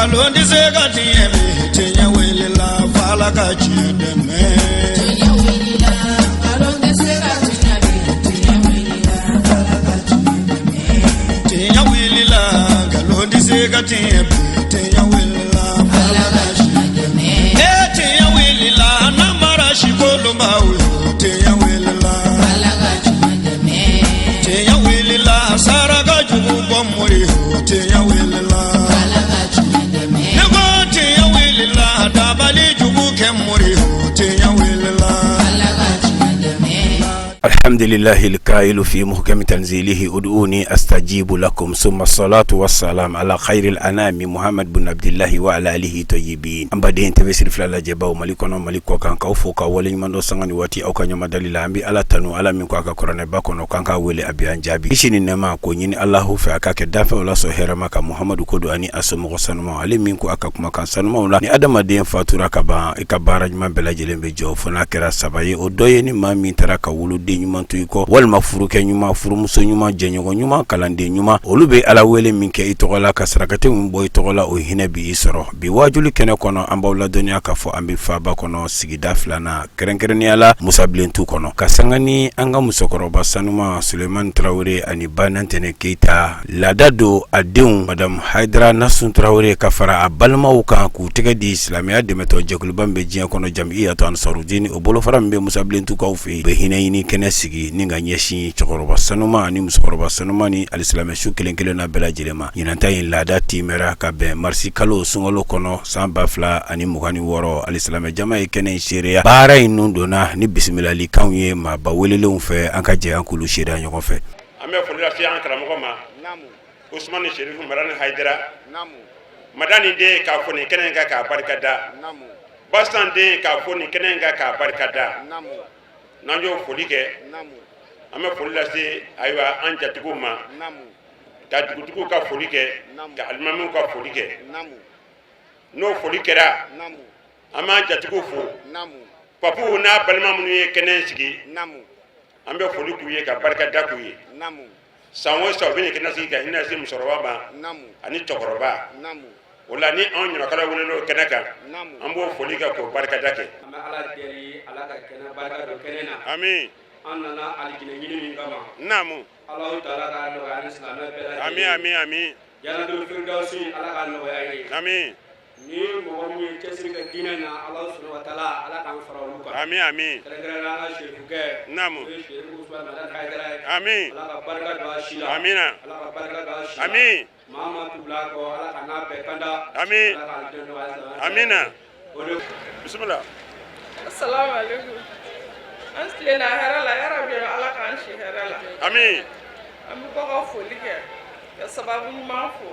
Nkalon tɛ se ka tiɲɛ bi, tiɲɛ wulila f'Ala ka tiɲɛ dɛmɛ. Tiɲɛ wulila, nkalon tɛ se ka tiɲɛ bi, tiɲɛ wulila, Ala ka tiɲɛ dɛmɛ. Tiɲɛ wulila, nkalon tɛ se ka tiɲɛ bi, tiɲɛ wulila Ala ka tiɲɛ dɛmɛ. E tiɲɛ wulila, namara si kolonbaw yo, tiɲɛ wulila. Ala ka tiɲɛ dɛmɛ. Tiɲɛ wulila, saraka jugu bɔ mori yo, tiɲɛ wulila. Ala ka tiɲɛ dɛmɛ. Ne ko tiɲɛ wulila, dabali jugu kɛ mori yo, tiɲɛ wulila. Ala ka tiɲɛ dɛmɛ. الحمد لله القائل في محكم تنزيله ادعوني أستجيب لكم ثم الصلاة والسلام على خير الأنام محمد بن عبد الله وعلى آله طيبين. An baden TV siri fila lajɛbaw, Mali kɔnɔ, Mali kɔ kan, k'aw fo ka waleɲuman dɔ sanga ni waati aw ka ɲɔmɔdali la. An bɛ Ala tanu, Ala min ko a ka kuranɛba kɔnɔ k'an k'a wele, a bɛ an jaabi. Kisi ni nɛɛma k'o ɲini Alahu fɛ, a k'a kɛ danfɛnw la sɔn hɛrɛma ka Muhamadu ko don ani a somɔgɔ sanumaw, ale min ko a ka kumakan sanumaw la: ni adamaden fatura ka ban, i ka baara ɲuman bɛɛ lajɛlen bɛ jɔ fo n'a kɛra saba ye. O dɔ ye ni maa min taara ka woloden ɲuman to i kɔ, walima furukɛ ɲuman, furumuso ɲuman, jɛɲɔgɔn ɲuman, kalanden ɲuman. Olu bɛ Ala wele min kɛ i tɔgɔ la, ka sarakati min bɔ i tɔgɔ la, o hinɛ bi i sɔrɔ. Bi wajuli kɛnɛ kɔnɔ, an b'aw ladɔnniya k'a fɔ an bɛ faaba kɔnɔ, sigida filanan, kɛrɛnkɛrɛnnenya la Musabilentu kɔnɔ, ka sanga ni an ka musokɔrɔba sanuma Sulemani Tarawele ani Banantɛnɛ Keyita. Laada don a denw Madame Hayidara Nasun Tarawele ka fara a balimaw kan, k'u tɛgɛ di silamɛya dɛmɛtɔ jɛkuluba min bɛ diɲɛ kɔnɔ, Jamiyatu Ansarudini, o bolofara min bɛ Musabilentukaw fɛ yen, bɛ hinɛ ɲini kɛnɛ sigi ni ka ɲɛsin cɛkɔrɔba sanuma ani musokɔrɔba sanuma ni alisilamɛ su kelen kelen na bɛɛ lajɛlen ma. Ɲinan ta in laada timɛra ka bɛn marisi kalo sunkalo kɔnɔ san 2026. Alisilamɛ jama ye kɛnɛ in seereya. Baara in nun donna ni bisimilalikanw ye maaba welelenw fɛ. An ka jɛ an k'olu seereya ɲɔgɔn fɛ. An bɛ foli lase an karamɔgɔ ma, Usumani Serifu Madani Hayidara Madani den, k'a fɔ nin kɛnɛ in kan k'a barika da, Basan den, k'a fɔ nin kɛnɛ in kan k'a barika da. N'an y'o foli kɛ, an bɛ foli lase, ayiwa, an jatigiw ma, ka dugutigiw ka foli kɛ, ka alimamiw ka foli kɛ. N'o foli kɛra, an b'an jatigiw fo, papuw n'a balima minnu ye kɛnɛ in sigi. An bɛ foli k'u ye ka barika da k'u ye. San o san, u bɛ nin kɛnɛ sigi ka hinɛ se musokɔrɔba ma ani cɛkɔrɔba. O la, ni anw ɲamakala wele o kɛnɛ kan, an b'o foli kɛ k'o barikada kɛ. An bɛ Ala deli, Ala ka kɛnɛ barika don kɛnɛ na. Ami. An nana alijinɛ ɲini min kama, Alahu taala k'a nɔgɔya ni silamɛ bɛɛ lajɛlen. Ami, ami, ami. Janatul firdausi, Ala k'a nɔgɔya ye. Ami. Ni mɔgɔ min ye cɛsiri kɛ diinɛ na, Alahu subahana wa taala, Ala k'an fara olu kan. Ami, ami. Kɛrɛnkɛrɛnnenya an ka serifukɛ, n'o ye Serifu Usumani Madani Hayidara ye. Ala ka barika don a si la. Amina. Ala ka barika don a si la. Ami. Maa maa tugula a kɔ, Ala ka n'a bɛɛ kanda. Ami. Ala ka alijinɛ nɔgɔya silamɛ bɛɛ. Amina. O de. Bisimila. Assalamu alaikum. An tilenna hɛrɛ la yarabi, Ala k'an si hɛrɛ la. Ami. An bɛ bɔ ka foli kɛ ka sababu ɲuman fo.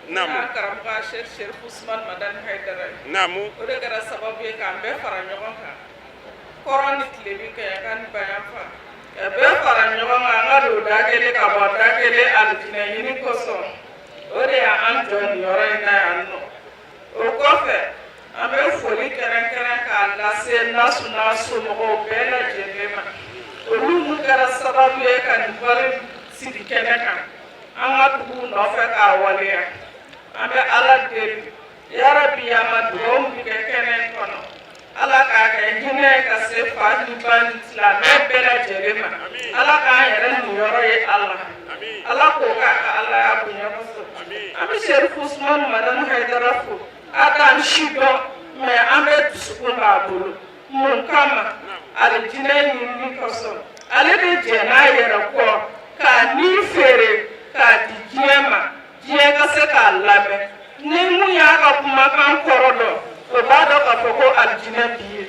An karamɔgɔ Sɛki Serifu Usumani Madani Hayidara ye. O de kɛra sababu ye k'an bɛɛ fara ɲɔgɔn kan. Kɔrɔn ni tilebin, kɛɲɛka ni bayanfa. Ka bɛɛ fara ɲɔgɔn kan, an ka don da kelen ka bɔ da kelen alijinɛ ɲini kosɔn. O de y'an jɔ nin yɔrɔ in na yan nɔ. O kɔfɛ, an bɛ foli kɛrɛnkɛrɛn k'a lase Nasu n'a somɔgɔw bɛɛ lajɛlen ma. Olu mun kɛra sababu ye ka nin wale sigi kɛnɛ kan. An ka tugu u nɔfɛ k'a waleya. An bɛ Ala deli yarabi, a ma dugawu min kɛ kɛnɛ in kɔnɔ, Ala k'a kɛ hinɛ ye ka se fa ni ba ni silamɛ bɛɛ lajɛlen ma. Ala k'an yɛrɛ niyɔrɔ ye a la. Ala k'o k'a ka Ala y'a bonya kosɔn. An bɛ Serifu Usumani Madani Hayidara fo. A t'an si dɔn, mɛ an bɛ dusukun b'a bolo. Mun kama? Alijinɛ ɲinini kosɔn. Ale de jɛ n'a yɛrɛ kɔ k'a ni feere k'a di diɲɛ ma, diɲɛ ka se k'a lamɛn. Ni mun y'a ka kumakan kɔrɔ dɔn, o b'a dɔn k'a fɔ ko alijinɛ b'i ye.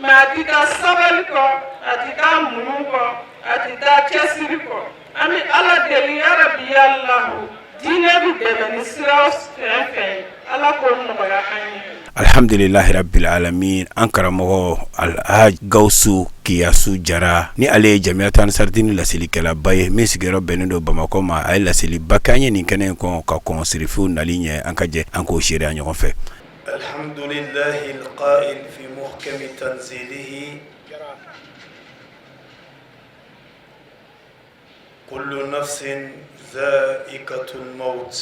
Mɛ a ti taa sabali kɔ, a ti taa muɲu kɔ, a ti taa cɛsiri kɔ. An bɛ Ala deli yarabi yalahu, diinɛ bɛ dɛmɛ ni sira fɛn fɛn ye, Ala k'o nɔgɔya an ye. Alhamdulilahi rabbil alamin. An karamɔgɔ Alhaj Gawusu Kiyasu Jara, ni ale ye Jamiyatu Ansaridini laselikɛlaba ye min sigiyɔrɔ bɛnnen don Bamakɔ ma, a ye laseliba kɛ an ye nin kɛnɛ in kɔnɔ ka kɔn sirifiw nali ɲɛ. An ka jɛ an k'o seereya ɲɔgɔn fɛ. الحمد لله القائل في محكم تنزيله كل نفس ذائقة الموت.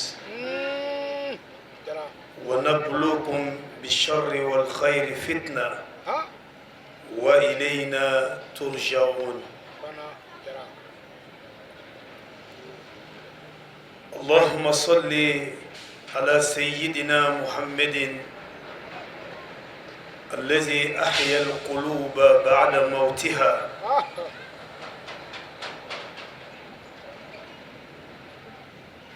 ونبلوكم بالشر والخير فتنة وإلينا ترجعون اللهم صل على سيدنا محمد الذي أحيا القلوب بعد موتها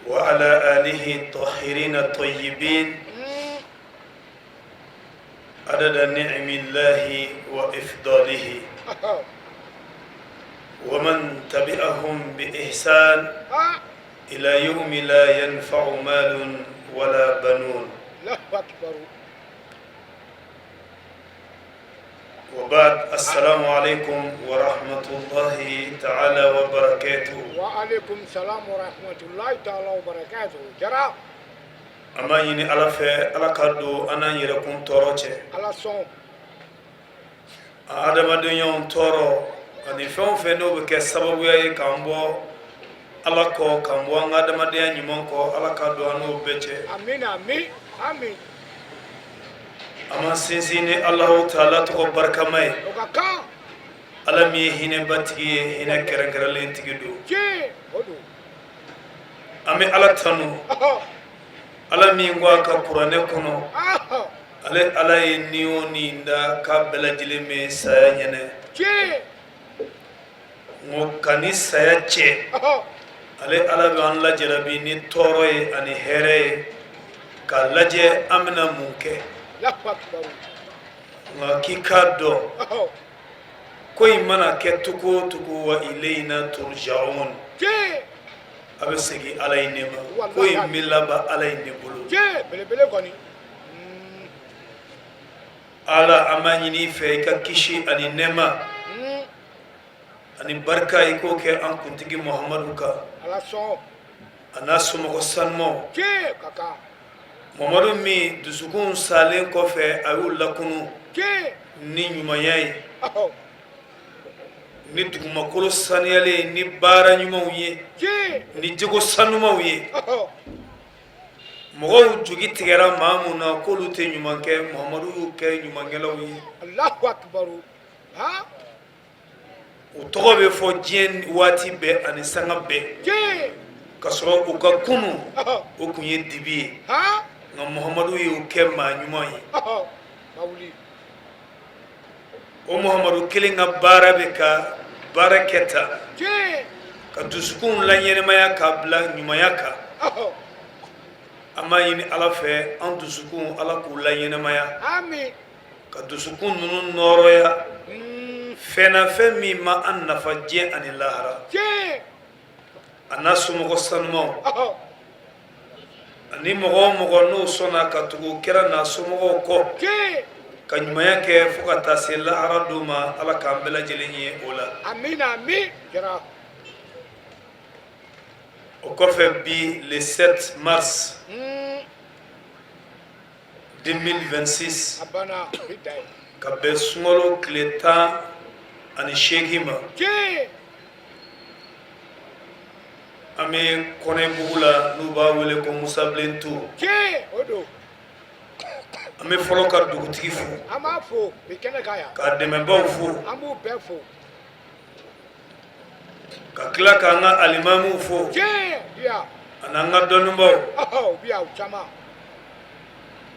وعلى آله الطاهرين الطيبين عدد نعم الله وإفضاله ومن تبعهم بإحسان إلى يوم لا ينفع مال ولا بنون وبعد السلام عليكم ورحمة الله تعالى وبركاته وعليكم السلام ورحمة الله تعالى وبركاته jara An b'a ɲini Ala fɛ Ala ka don an n'an yɛrɛkun tɔɔrɔ cɛ. Ala sɔn. An adamadenɲɔgɔn tɔɔrɔ ani fɛn o fɛn n'o bɛ kɛ sababuya ye k'an bɔ Ala kɔ k'an bɔ an ka adamadenya ɲuman kɔ Ala ka don an n'o bɛɛ cɛ. Amina amin amin. An b'an sinsin ni Alahu taala tɔgɔ barikama ye. O ka kan. Ala min ye hinɛbatigi ye hinɛ kɛrɛnkɛrɛnlen tigi don. Tiɲɛ o don. An bɛ Ala tanu. Ala min ko a ka kuranɛ kɔnɔ ale Ala ye ni o ni da k'a bɛɛ lajɛlen bɛ saya ɲɛnɛ nka ka ni saya cɛ ale Ala bɛ an lajarabi ni tɔɔrɔ ye ani hɛrɛ ye k'a lajɛ an bɛna mun kɛ nka k'i k'a dɔn ko in mana kɛ cogo o cogo wa ilayina turjaun a bɛ segin ala in de ma ko in bɛ laban ala in de bolo belebele kɔni ala an b'a ɲini i fɛ i ka kisi ani nɛɛma ani barika i k'o kɛ an kuntigi muhamadu kan ala sɔn a n'a somɔgɔ sanumaw tiɲɛ ka kan mamadu min dusukun salen kɔfɛ a y'u lakunu tiɲɛ ni ɲumanya ye ni dugumakolo saniyalen ni baara ɲumanw ye ni jogo sanumaw ye mɔgɔw jigi tigɛra maa mun na k'olu tɛ ɲuman kɛ muhamadu y'u kɛ ɲumankɛlaw ye Allahu akbar ha u tɔgɔ bɛ fɔ diɲɛ waati bɛɛ ani sanga bɛɛ ka sɔrɔ u ka kunu o kun ye dibi ye nka muhamadu y'u kɛ maa ɲuman ye o muhamadu kelen ka baara bɛ ka baara kɛ ta ka dusukunw laɲɛnamaya k'a bila ɲumanya kan an b'a ɲini ala fɛ an dusukun ala k'u laɲɛnamaya ka dusukun ninnu nɔrɔya fɛn na fɛn min ma an nafa diɲɛ ani lahara a n'a somɔgɔ sanumaw ani mɔgɔ o mɔgɔ n'o sɔnna ka tugu kira n'a somɔgɔw kɔ ka ɲumanya kɛ fo ka taa se lahara don ma ala k'an bɛɛ lajɛlen ye o la o kɔfɛ bi le 7 mars 2026 ka bɛn sunkalo tile 18 ma an bɛ kɔnɛbugu la n'u b'a wele ko musabilentu an bɛ fɔlɔ ka dugutigi fo k'a dɛmɛbaaw fo ka tila k'an ka alimamuw fo ani an ka dɔnnibaw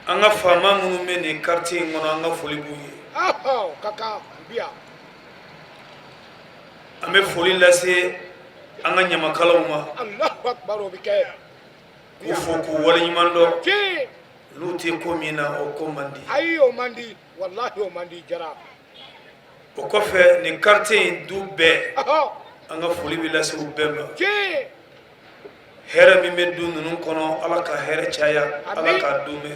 an ka faama minnu bɛ nin quartier in kɔnɔ an ka foli b'u ye an bɛ foli lase an ka ɲamakalaw ma k'u fo k'u waleɲuman dɔn n'u tɛ ko min na o ko man di ayi o man di walahi o man di jara o kɔfɛ nin quartier in du bɛɛ an ka foli bɛ lase u bɛɛ ma hɛrɛ min bɛ du ninnu kɔnɔ ala ka hɛrɛ caya ala k'a duumɛ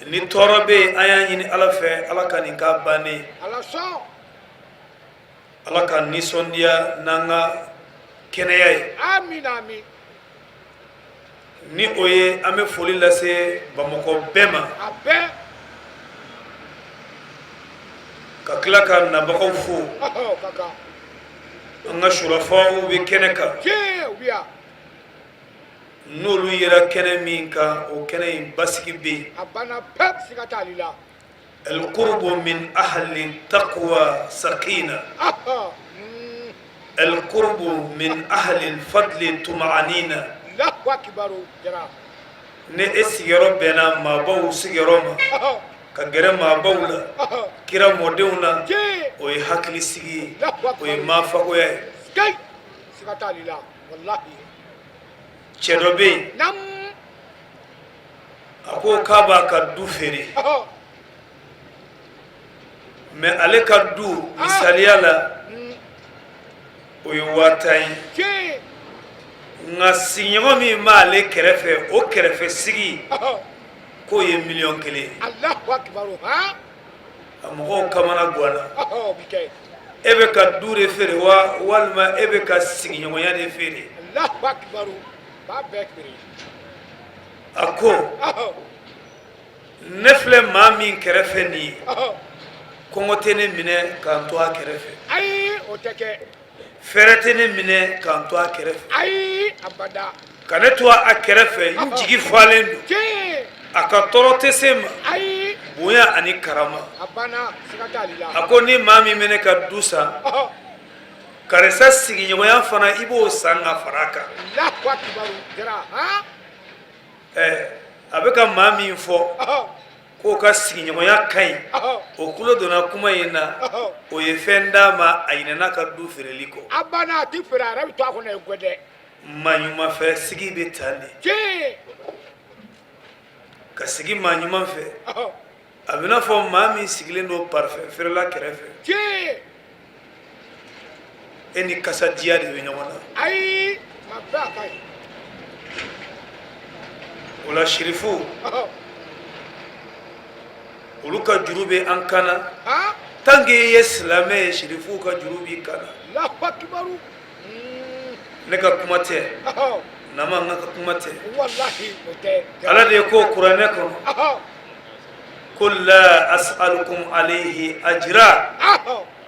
ni tɔɔrɔ bɛ yen an y'a ɲini ala fɛ ala ka nin k'a bannen ala ka nisɔndiya n'an ka kɛnɛya ye ni o ye an bɛ foli lase bamakɔ bɛɛ ma ka tila ka nabagaw fo an ka surafaw bɛ kɛnɛ kan N'olu yera kɛnɛ min kan, o kɛnɛ in basigi bɛ yen. A banna pep, siga t'ale la. Alqurbu min ahli taqwa sakina, alqurbu min ahli fadli tumaanina. Allahu akibaru, Jara. Ni e sigiyɔrɔ bɛnna maabaw sigiyɔrɔ ma, ka gɛrɛ maabaw la, kira mɔdenw na, o ye hakilisigi ye, o ye maafagoya ye. Siga t'ale la, walahi. Cɛ dɔ bɛ yen, a ko k'a b'a ka du feere, mais ale ka du, misaliya la, o ye 50 000 ye, nka sigiɲɔgɔn min b'ale kɛrɛfɛ, o kɛrɛfɛ sigi, k'o ye miliyɔn 1 ye. A mɔgɔw kamana ganna. E bɛ ka du de feere wa, walima e bɛ ka sigiɲɔgɔnya de feere? A ko ne filɛ maa min kɛrɛfɛ nin ye, kɔngɔ tɛ ne minɛ ka n to a kɛrɛfɛ. Ayi, o tɛ kɛ. Fɛrɛ tɛ ne minɛ ka n to a kɛrɛfɛ. Ayi, abada. Ka ne to a kɛrɛfɛ, n jigi falen don, a ka tɔɔrɔ tɛ se n ma. Ayi. Bonya ani karama. A banna, siga t'ale la. A ko ni maa min bɛ ne ka du san, karisa sigiɲɔgɔnya fana, i b'o san ka fara a kan. Allahu akibaru, Jara. Ɛɛ, a bɛ ka maa min fɔ k'o ka sigiɲɔgɔnya ka ɲi, o tulo donna kuma in na, o ye fɛn d'a ma, a ɲinɛna ka du feereli kɔ. A banna, a ti feere, a yɛrɛ bɛ to a kɔnɔ yen gɛdɛ. Maa ɲuman fɛ sigi bɛ tan de. Ka sigi maa ɲuman fɛ, a bɛ n'a fɔ maa min sigilen don parfum feerela kɛrɛfɛ, e ni kasadiya de bɛ ɲɔgɔn na. Ayi, ma bɛɛ a ka ɲi. O la, sirifu olu ka juru bɛ an kan na. Tant que i ye silamɛ ye, sirifuw ka juru b'i kan na. Allahu akibaru. Ne ka kuma tɛ, nama n ka kuma tɛ. Walahi, o tɛ. Ala de ko kuranɛ kɔnɔ ko la as'alukum alayhi ajra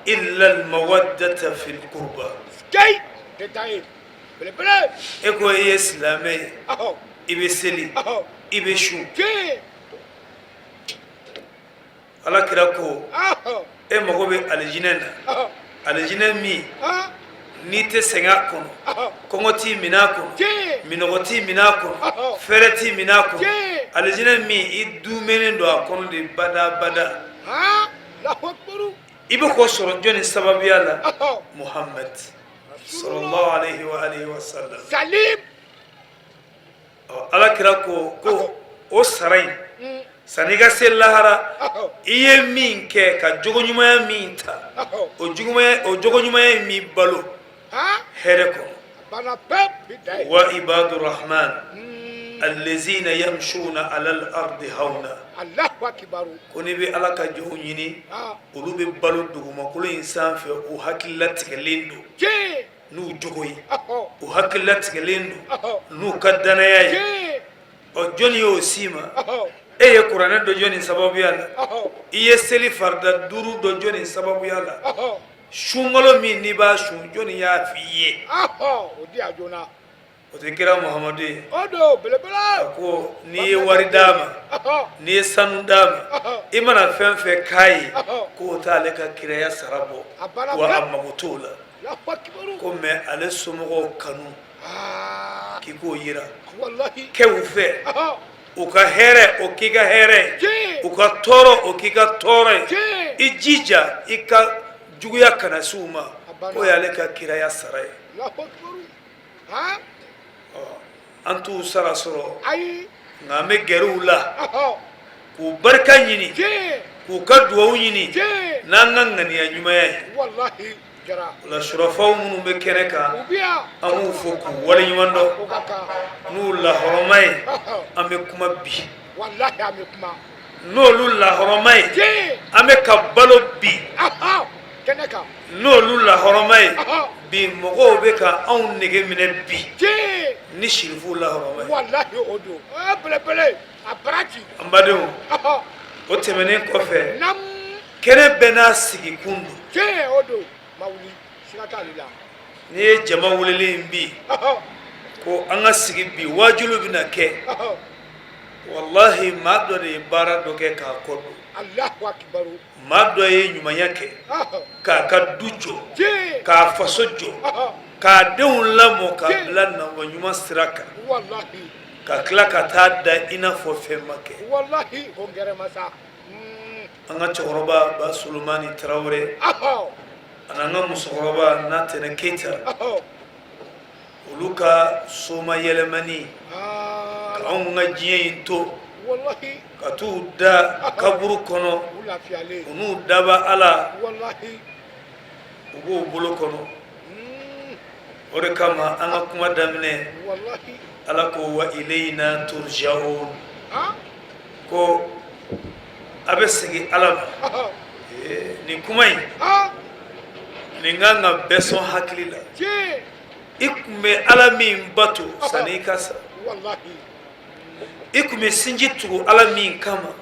illa almawaddata fil qurba. Kei détaillé belebele. E ko i ye silamɛ ye, i bɛ seli, i bɛ sun. Ala kira ko e mago bɛ alijinɛ na, alijinɛ min n'i tɛ sɛgɛn a kɔnɔ, kɔngɔ t'i minɛ a kɔnɔ, minɔgɔ t'i minɛ a kɔnɔ, fɛrɛ t'i minɛ a kɔnɔ, alijinɛ min i dumɛnen don a kɔnɔ de badabada. I bɛ k'o sɔrɔ jɔnni sababuya la? Muhamad sallallahu alaihi wa alihi wa sallam. Salim. Ala kira ko ko o sara in, sanni i ka se lahara, i ye min kɛ ka jogoɲumanya min ta, o jogoɲumanya in b'i balo hɛrɛ kɔnɔ. Wa ibadu rahman allazina yamshuna ala al-ardi hauna. Ko n'i bɛ Ala ka jɔnw ɲini, olu bɛ balo dugumakolo in sanfɛ, u hakililatigɛlen don n'u jogo ye, u hakililatigɛlen don n'u ka danaya ye. Ɔ, jɔnni y'o s'i ma? E ye kuranɛ dɔn jɔnni sababuya la? I ye seli farida duuru dɔn jɔnni sababuya la? Sunkalo min n'i b'a sun, jɔnni y'a f'i ye? O di a joona. O tɛ kira Muhamadu ye? O don, belebele. A ko n'i ye wari d'a ma, n'i ye sanu d'a ma, i mana fɛn fɛn k'a ye, k'o t'ale ka kiraya sara bɔ, wa a mago t'o la. Ko mais ale somɔgɔw kanu, k'i k'o yira kɛ u fɛ, u ka hɛrɛ, o k'i ka hɛrɛ ye, u ka tɔɔrɔ, o k'i ka tɔɔrɔ ye, i jija i ka juguya kana se u ma, k'o y'ale ka kiraya sara ye. An t'u sara sɔrɔ, nka an bɛ gɛrɛ u la k'u barika ɲini, k'u ka dugawu ɲini n'an ka ŋaniya ɲumanya ye. O la, surafaw minnu bɛ kɛnɛ kan, an b'u fo k'u waleɲuman dɔn. N'u lahɔrɔma ye, an bɛ kuma bi. N'olu lahɔrɔma ye, an bɛ ka balo bi. N'olu lahɔrɔma ye bi, mɔgɔw bɛ ka anw nege minɛ bi ni sirifuw lahɔrɔma ye. An badenw, o tɛmɛnen kɔfɛ, kɛnɛ bɛɛ n'a sigikun don. N'i ye jama welelen in bi Ko an ka sigi bi, waajuli bɛna kɛ. Walahi, maa dɔ de ye baara dɔ kɛ k'a kɔ don. Maa dɔ ye ɲumanya kɛ k'a ka du jɔ, k'a faso jɔ, k'a denw lamɔ, k'a bila nafa ɲuman sira kan, ka tila ka taa da i n'a fɔ fɛn ma kɛ. An ka cɛkɔrɔba Ba Solomani Tarawele ani an ka musokɔrɔba Natɛnɛ Keyita, olu ka soma yɛlɛmani ka anw ka diɲɛ in to ka t'u da kaburu kɔnɔ, u n'u daba Ala, u b'o bolo kɔnɔ. O de kama an ka kuma daminɛ, Ala ko wa ilayna turja'un, ko a bɛ segin Ala ma. Nin kuma in, nin kan ka bɛɛ sɔn hakili la. I tun bɛ Ala min bato sanni i ka sa, i tun bɛ sinji tugu Ala min kama,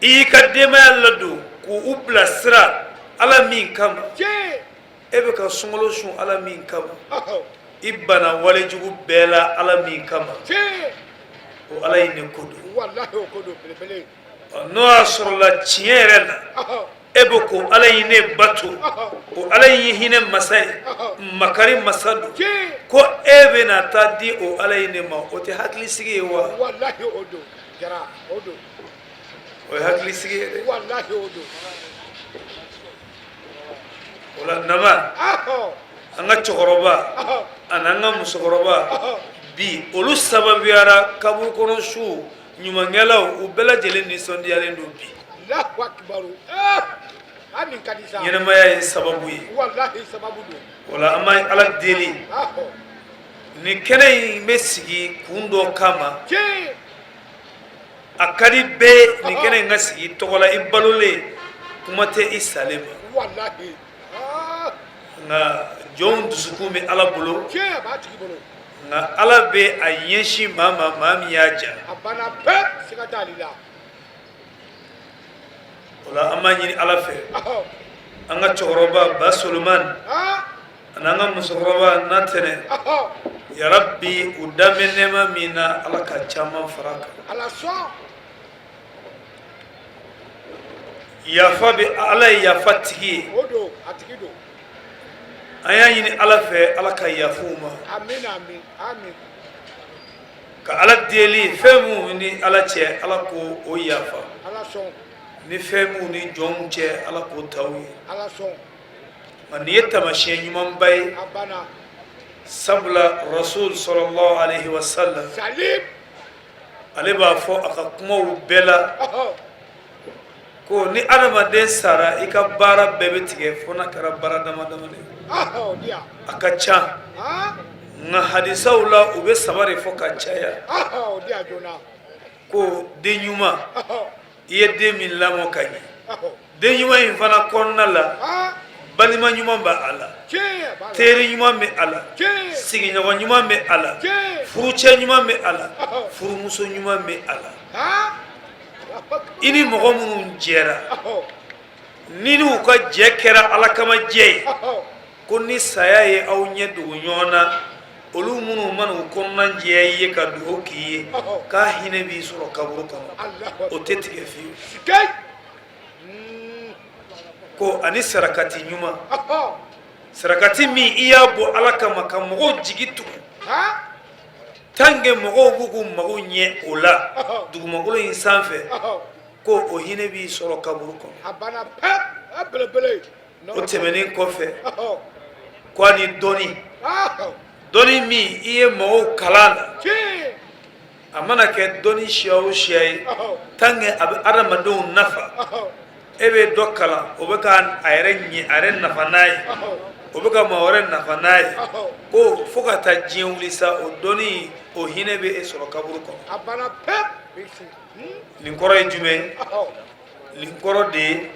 i y'i ka denbaya ladon k'u bilasira Ala min kama, e bɛ ka sunkalo sun Ala min kama, i banna walejugu bɛɛ la Ala min kama, o Ala in de ko don. N'o y'a sɔrɔla tiɲɛ yɛrɛ la e bɛ k'o Ala in ne bato, o Ala in ye hinɛ masa ye, makari masa don, ko e bɛna taa di o Ala in de ma, o tɛ hakilisigi ye wa? O ye hakilisigi ye dɛ. O la nama, an ka cɛkɔrɔba ani an ka musokɔrɔba bi, olu sababuyara kaburu kɔnɔ su ɲumankɛlaw, u bɛɛ lajɛlen nisɔndiyalen don bi. Ɲɛnamaya ye sababu ye. O la an bɛ Ala deli, nin kɛnɛ in bɛ sigi kun dɔ kama. A ka di bɛɛ nin kɛnɛ in ka sigi tɔgɔ la i balolen, kuma tɛ i salen ma. Nka jɔnw dusukun bɛ Ala bolo, nka Ala bɛ a ɲɛsin maa ma, maa min y'a diya. O la an b'a ɲini Ala fɛ, an ka cɛkɔrɔba Ba Solomani ani an ka musokɔrɔba Natɛnɛ, yarabi, u dan bɛ nɛɛma min na, Ala ka caman fara a kan. Yafa bɛ Ala ye, yafa tigi ye. An y'a ɲini Ala fɛ, Ala ka yafa u ma, ka Ala deli, fɛn minnu ni Ala cɛ, Ala ko o yafa, ni fɛn minnu ni jɔnw cɛ, Ala k'o ta u ye. Nka nin ye taamasiyɛn ɲumanba ye, sabula Rasul sallallahu alaihi wasallam, ale b'a fɔ a ka kumaw bɛɛ la ko ni adamaden sara, i ka baara bɛɛ bɛ tigɛ fo n'a kɛra baara dama dama de ye. A ka ca, nka hadisaw la, u bɛ saba de fɔ ka caya, ko den ɲuman, i ye den min lamɔ ka ɲɛ, den ɲuman in fana kɔnɔna la, balima ɲuman bɛ a la, teri ɲuman bɛ a la, sigiɲɔgɔn ɲuman bɛ a la, furucɛ ɲuman bɛ a la, furumuso ɲuman bɛ a la. I ni mɔgɔ minnu jɛra, ni n'u ka jɛ kɛra Ala kama jɛ ye, ko ni saya ye aw ɲɛ dogo ɲɔgɔn na, olu minnu mana u kɔnɔna jɛya i ye ka dugawu k'i ye, k'a hinɛ b'i sɔrɔ kaburu kɔnɔ, o tɛ tigɛ fiyewu. Ko ani sarakati ɲuman, sarakati min i y'a bɔ Ala kama ka mɔgɔw jigi tugu, tant que mɔgɔw b'u k'u mago ɲɛ o la dugumakolo in sanfɛ, ko o hinɛ b'i sɔrɔ kaburu kɔnɔ. O tɛmɛnen kɔfɛ, ko ani dɔnni, dɔnni min i ye mɔgɔw kalan na, a mana kɛ dɔnni siya o siya ye, tant que a bɛ adamadenw nafa, e bɛ dɔ kalan, o bɛ ka a yɛrɛ ɲɛ, a yɛrɛ nafa n'a ye, o bɛ ka maa wɛrɛ nafa n'a ye, ko fo ka taa diɲɛ wuli sa, o dɔnni, o hinɛ bɛ e sɔrɔ kaburu kɔnɔ. Nin kɔrɔ ye jumɛn ye? Nin kɔrɔ de ye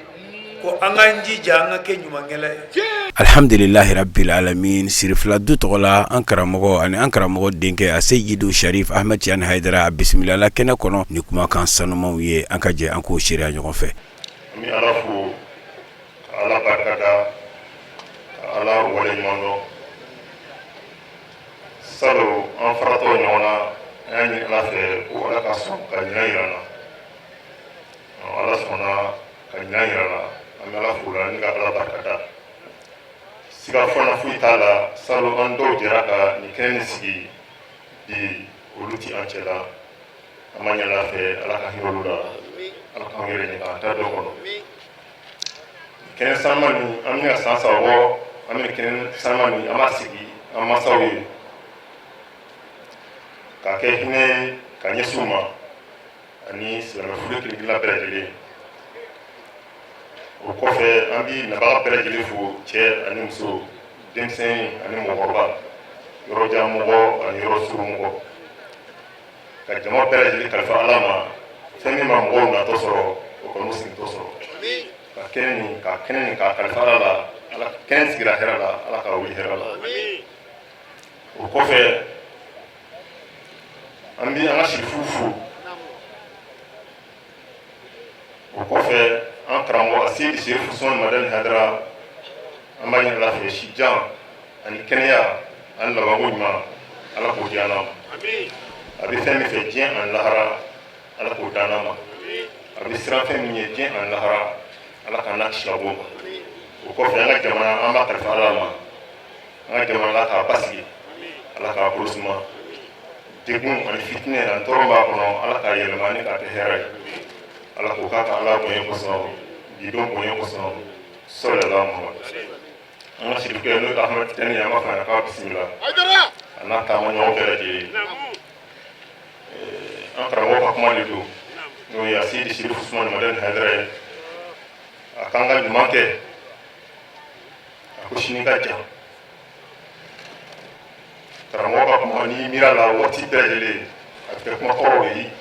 ko an k'an jija an ka kɛ ɲumankɛla ye. Alhamdulilahi rabbil alamin, Sirifila du tɔgɔ la, an karamɔgɔ ani an karamɔgɔ denkɛ a Seyidu Sharif Ahmed Tidiane Hayidara, a bisimilala kɛnɛ kɔnɔ ni kumakan sanumanw ye. An ka jɛ an k'o seereya ɲɔgɔn fɛ. An bɛ Ala fo, ka Ala barika da, ka Ala waleɲuman dɔn. Salon an faratɔ ɲɔgɔn na, an y'a ɲini Ala fɛ ko Ala ka sɔn ka ɲinan yira an na. Ala sɔnna ka ɲinan yira an na, an bɛ Ala fo la ni ka Ala barika da. Siga fana foyi t'a la, salon an dɔw jɛra ka nin kɛnɛ nin sigi, bi olu ti an cɛ la. An b'a ɲini Ala fɛ, Ala ka hinɛ olu la, Ala k'an yɛrɛ ɲɛ k'an ta dɔ kɔnɔ. Kɛnɛ sanuma nin, an bɛna san 3 bɔ, an bɛ kɛnɛ sanuma nin, an b'a sigi an mansaw ye k'a kɛ hinɛ ye ka ɲɛsin u ma ani silamɛ furu kelen kelenna bɛɛ lajɛlen. O kɔfɛ, an bɛ nabaga bɛɛ lajɛlen fo, cɛ ani muso, denmisɛnnin ani mɔgɔkɔrɔba, yɔrɔjan mɔgɔ ani yɔrɔ surun mɔgɔ, ka jama bɛɛ lajɛlen kalifa Ala ma. Fɛn min ma mɔgɔw natɔ sɔrɔ, o kan'u segintɔ sɔrɔ. Ka kɛnɛ nin, ka kɛnɛ nin k'a kalifa Ala la. Ala kɛnɛ sigira hɛrɛ la, Ala ka wuli hɛrɛ la. O kɔfɛ, an bɛ an ka sirifu fo. O kɔfɛ, an karamɔgɔ Aseyidi Serifu Usumani Madani Hayidara, an b'a ɲini Ala fɛ, si jan ani kɛnɛya ani labanko ɲuman, Ala k'o di an ma. A bɛ fɛn min fɛ diɲɛ ani lahara, Ala k'o d'an ma. A bɛ siran fɛn min ye diɲɛ ani lahara, Ala k'an n'a kisi ka bɔ o ma. O kɔfɛ, an ka jamana, an b'a kalifa Ala ma. An ka jamana, Ala k'a basigi, Ala k'a bolo suma. Degun ani fitinɛ ani tɔɔrɔ b'a kɔnɔ, Ala k'a yɛlɛma ni k'a kɛ hɛrɛ ye. Ala k'o k'a ka Ala bonya kosɔn, bi don bonya kosɔn, sɔlala Muhamadu. An ka sirikɛ n'o ye Ahmed Tijani ye, an b'a fɔ a ɲɛna k'a bisimila, a n'a taama ɲɔgɔn bɛɛ lajɛlen. An karamɔgɔ ka kuma de don, n'o ye Aseyidi Serifu Usumani Madani Hayidara ye. A k'an ka ɲuman kɛ, a ko sini ka jan. Karamɔgɔ ka kuma, n'i miiri la waati bɛɛ lajɛlen, a bɛ kɛ kuma kɔrɔ de ye,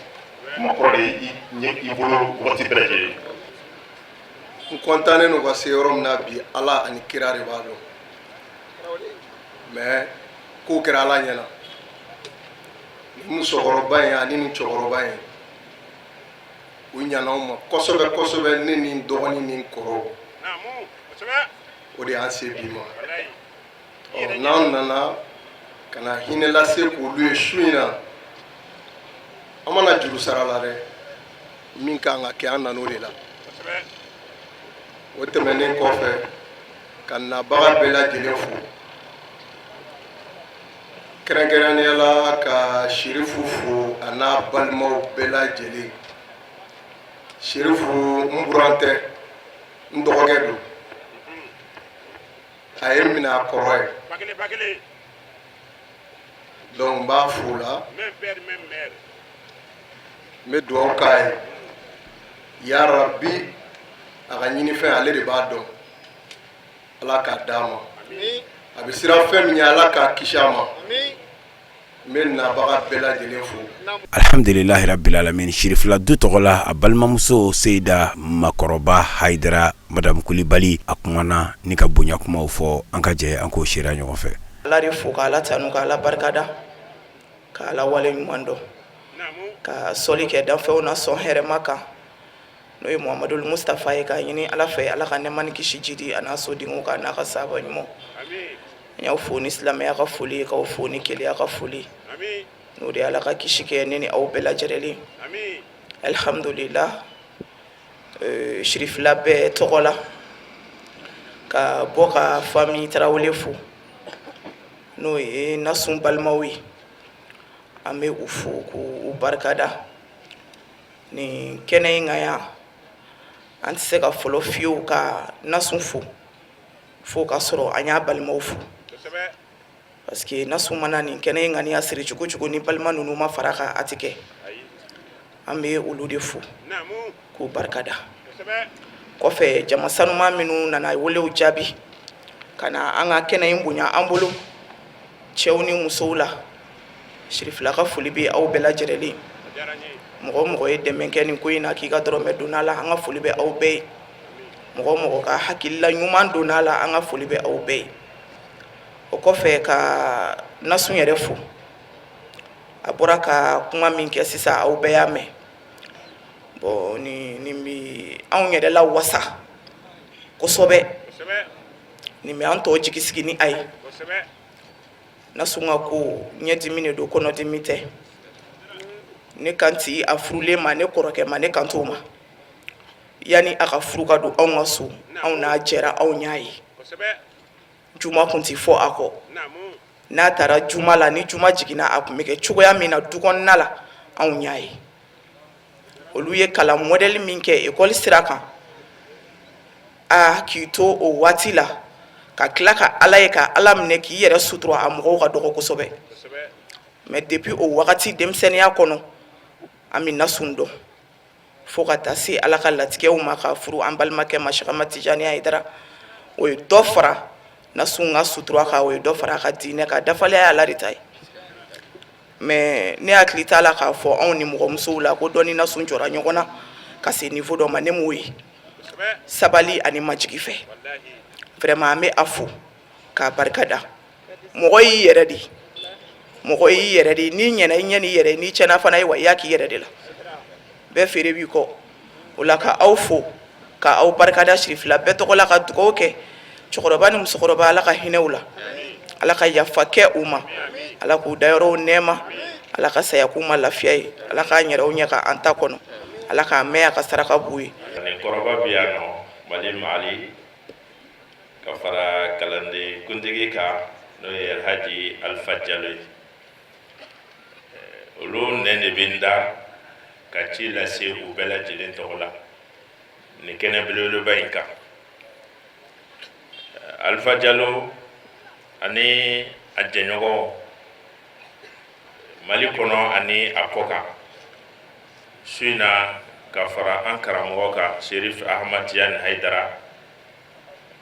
kuma kɔrɔ de ye i ɲɛ i bolo waati bɛɛ lajɛlen. N kɔntannen don ka se yɔrɔ min na bi, Ala ani kira de b'a dɔn, mais kow kɛra Ala ɲɛna. Nin musokɔrɔba in ani nin cɛkɔrɔba in, u ɲana anw ma kosɛbɛ kosɛbɛ, ne ni n dɔgɔnin ni n kɔrɔw. O de y'an se bi ma. Ɔ, n'an nana ka na hinɛ lase k'olu ye su in na, an mana juru sara la dɛ, min kan ka kɛ, an nan'o de la. O tɛmɛnen kɔfɛ, ka nabaga bɛɛ lajɛlen fo, kɛrɛnkɛrɛnnenya la ka Serifu fo a n'a balimaw bɛɛ lajɛlen. Serifu n buran tɛ, n dɔgɔkɛ don. A ye n minɛ a kɔrɔ ye, donc n b'a fo la, n bɛ dugawu k'a ye, ya rabi, a ka ɲinifɛn, ale de b'a dɔn, Ala k'a d'a ma. A bɛ siran fɛn min ɲɛ, Ala k'a kisi a ma. N bɛ nabaga bɛɛ lajɛlen fo. Alhamdulilahi rabbil alamin. Sirifila du tɔgɔ la, a balimamuso Seyida Makɔrɔba Hayidara, Madame Kulibali, a kumana ni ka bonya kumaw fɔ. An ka jɛ an k'o seereya ɲɔgɔn fɛ. Ala de fo, ka Ala tanu, ka Ala barikada, ka Ala wale ɲuman dɔn, ka sɔli kɛ danfɛnw na sɔn hɛrɛma kan, n'o ye Muhamadul Mustafa ye, k'a ɲini Ala fɛ, Ala ka nɛɛma ni kisi jidi a n'a sodenw kan, n'a ka sahaba ɲumanw. N y'aw fo ni silamɛya ka foli ye, k'aw fo ni kelenya ka foli, n'o de ye Ala ka kisi kɛ ne ni aw bɛɛ lajɛlen. Alihamdulila, sirifila bɛɛ tɔgɔ la, ka bɔ ka famille Tarawele fo, n'o ye Nasun balimaw ye, an bɛ u fo k'u barikada nin kɛnɛ in kan yan. An tɛ se ka fɔlɔ fiyewu ka Nasun fo fo ka sɔrɔ an y'a balimaw fo, parce que Nasun mana nin kɛnɛ in ŋaniya siri cogo cogo, ni balima ninnu ma fara kan, a tɛ kɛ. An bɛ olu de fo k'u barikada. Kɔfɛ, jama sanuma minnu nana welew jaabi ka na an ka kɛnɛ in bonya an bolo, cɛw ni musow la, sirifila ka foli bɛ aw bɛɛ lajɛlen. Mɔgɔ o mɔgɔ ye dɛmɛ kɛ nin ko in na, k'i ka dɔrɔmɛ donna la, an ka foli bɛ aw bɛɛ ye. Mɔgɔ o mɔgɔ ka hakilila ɲuman donna a la, an ka foli bɛ aw bɛɛ ye. O kɔfɛ, ka Nasun yɛrɛ fo. A bɔra ka kuma min kɛ sisan, aw bɛɛ y'a mɛn. Bon, nin bɛ anw yɛrɛ la wasa kosɛbɛ, nin bɛ an tɔw jigi sigi ni a ye. Nasun ka ko ɲɛdimi de don, kɔnɔdimi tɛ. Ne kan ti a furulen ma, ne kɔrɔkɛ ma, ne kan t'o ma. Yanni a ka furu ka don anw ka so, anw n'a jɛra, anw y'a ye. Juma kun ti fɔ a kɔ. N'a taara juma la, ni juma jiginna, a tun bɛ kɛ cogoya min na du kɔnɔna la, anw y'a ye. Olu ye kalan mɔdɛli min kɛ ekɔli sira kan, a k'i to o waati la ka tila ka Ala ye, ka Ala minɛ, k'i yɛrɛ sutura, a mɔgɔw ka dɔgɔ kosɛbɛ. Mais depuis o wagati denmisɛnninya kɔnɔ, an bɛ Nasun dɔn fo ka taa se Ala ka latigɛw ma, ka furu an balimakɛ ma, Cheikh Ahmad Tijani Hayidara. O ye dɔ fara Nasun ka sutura kan, o ye dɔ fara a ka diinɛ kan. Dafalenya ye Ala de ta ye. Mais ne hakili t'a la k'a fɔ anw ni mɔgɔmusow la ko dɔ ni Nasun jɔra ɲɔgɔn na ka se niveau dɔ ma. Ne m'o ye. Sabali ani majigi fɛ, vraiment, an bɛ a fo k'a barika da. Mɔgɔ y'i yɛrɛ de, mɔgɔ y'i yɛrɛ de. N'i ɲɛna, i ɲɛ n'i yɛrɛ. N'i tiɲɛna fana ye wa, i y'a k'i yɛrɛ de la. Bɛɛ feere b'i kɔ. O la, ka aw fo, ka aw barikada sirifila bɛɛ tɔgɔ la, ka dugawu kɛ cɛkɔrɔba ni musokɔrɔba. Ala ka hinɛ u la, Ala ka yafa kɛ u ma, Ala k'u dayɔrɔw nɛɛma, Ala ka saya k'u ma lafiya ye, Ala k'an yɛrɛw ɲɛ ka an ta kɔnɔ, Ala k'an mɛn a ka saraka b'u ye. Nin kɔrɔba bɛ yan nɔ, Mali Mali, ka fara kalanden kuntigi kan, n'o ye Alhaji Alifa Jalo ye. Olu nɛn de bɛ n da ka ci lase u bɛɛ lajɛlen tɔgɔ la nin kɛnɛ belebeleba in kan. Alifa Jalo ani a jɛɲɔgɔn Mali kɔnɔ ani a kɔ kan, su in na, ka fara an karamɔgɔ kan, Serif Ahmad Tijani Hayidara,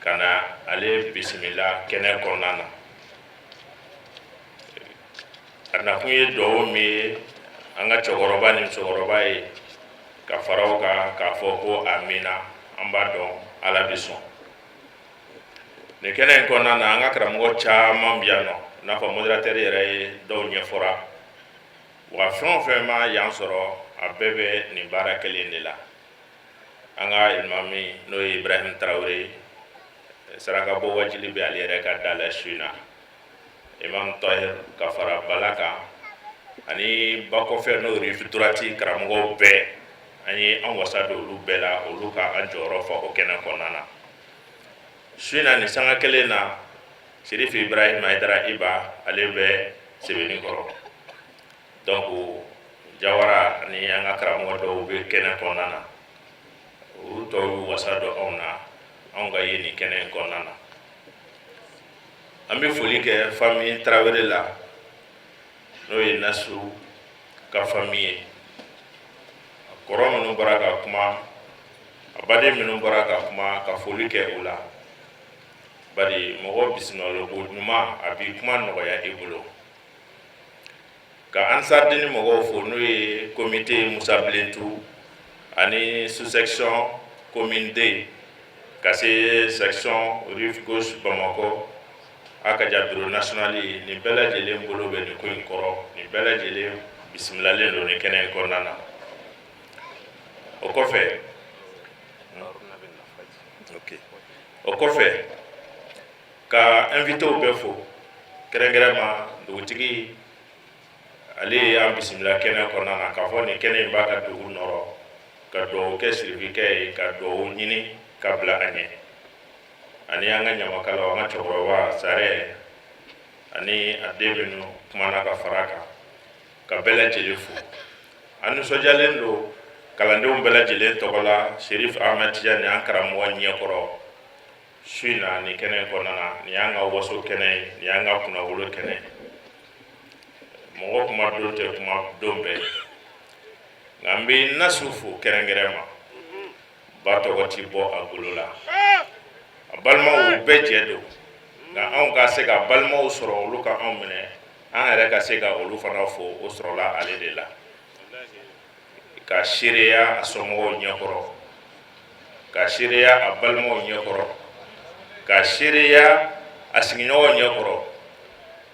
ka na ale bisimila kɛnɛ kɔnɔna na. A nakun ye dugawu min ye an ka cɛkɔrɔba ni musokɔrɔba ye, ka fara o kan k'a fɔ ko amina. An b'a dɔn Ala bɛ sɔn. Nin kɛnɛ in kɔnɔna na, an ka karamɔgɔ caman bɛ yan nɔ, i n'a fɔ modérateur yɛrɛ ye dɔw ɲɛfɔra wa. Fɛn o fɛn ma yan sɔrɔ, a bɛɛ bɛ nin baara kelen de la. An ka imami, n'o ye Ibrahim Tarawele ye, saraka bɔ wajili bɛ ale yɛrɛ ka da la su in na. Imam Tahir, ka fara Bala kan ani bakɔfɛ, n'o rive droite karamɔgɔw bɛɛ, an ye an wasa don olu bɛɛ la, olu ka an jɔyɔrɔ fa o kɛnɛ kɔnɔna na su in na. Nin sanga kelen na, Sirifu Ibrahim Hayidara Iba, ale bɛ Sebenikɔrɔ. Donc Jawara ani an ka karamɔgɔ dɔw bɛ kɛnɛ kɔnɔna na, olu tɔw y'u wasa don anw na, anw ka ye nin kɛnɛ in kɔnɔna na. An bɛ foli kɛ famille Tarawele la, n'o ye Nasu ka famille ye. A kɔrɔ minnu bɔra ka kuma, a baden minnu bɔra ka kuma, ka foli kɛ u la, bari mɔgɔ bisimila ko ɲuman, a b'i kuma nɔgɔya i bolo. Ka Ansardini mɔgɔw fo, n'o ye comité Musa Bilentu ani sous-section commune 2 ka se section rive gauche Bamakɔ, a ka ja bureau national. Nin bɛɛ lajɛlen bolo bɛ nin ko in kɔrɔ, nin bɛɛ lajɛlen bisimilalen don nin kɛnɛ in kɔnɔna na. O kɔfɛ, ka invitéw bɛɛ fo, kɛrɛnkɛrɛn ma dugutigi. Ale y'an bisimila kɛnɛ kɔnɔna na k'a fɔ nin kɛnɛ in b'a ka dugu nɔrɔ, ka dugawu kɛ sirifikɛ ye, ka dugawu ɲini ka bila a ɲɛ, ani an ka ɲamakalaw, an ka cɛkɔrɔba Sare ani a den minnu kumana ka fara kan, ka bɛɛ lajɛlen fo. An nisɔndiyalen don kalandenw bɛɛ lajɛlen tɔgɔ la, Serif Ahmed Tijani, an karamɔgɔ ɲɛkɔrɔ su in na nin kɛnɛ in kɔnɔna na. Nin y'an ka waso kɛnɛ ye, nin y'an ka kunnawolo kɛnɛ ye. Mɔgɔ kuma don tɛ kuma don bɛɛ, nka n bɛ Nasu fo kɛrɛnkɛrɛn ma. Ba tɔgɔ ti bɔ a golo la, a balimaw bɛɛ jɛ don, nka anw ka se ka balimaw sɔrɔ, olu ka anw minɛ, an yɛrɛ ka se ka olu fana fo, o sɔrɔla ale de la. Ka seereya a somɔgɔw ɲɛkɔrɔ, ka seereya a balimaw ɲɛkɔrɔ, ka seereya a sigiɲɔgɔnw ɲɛkɔrɔ.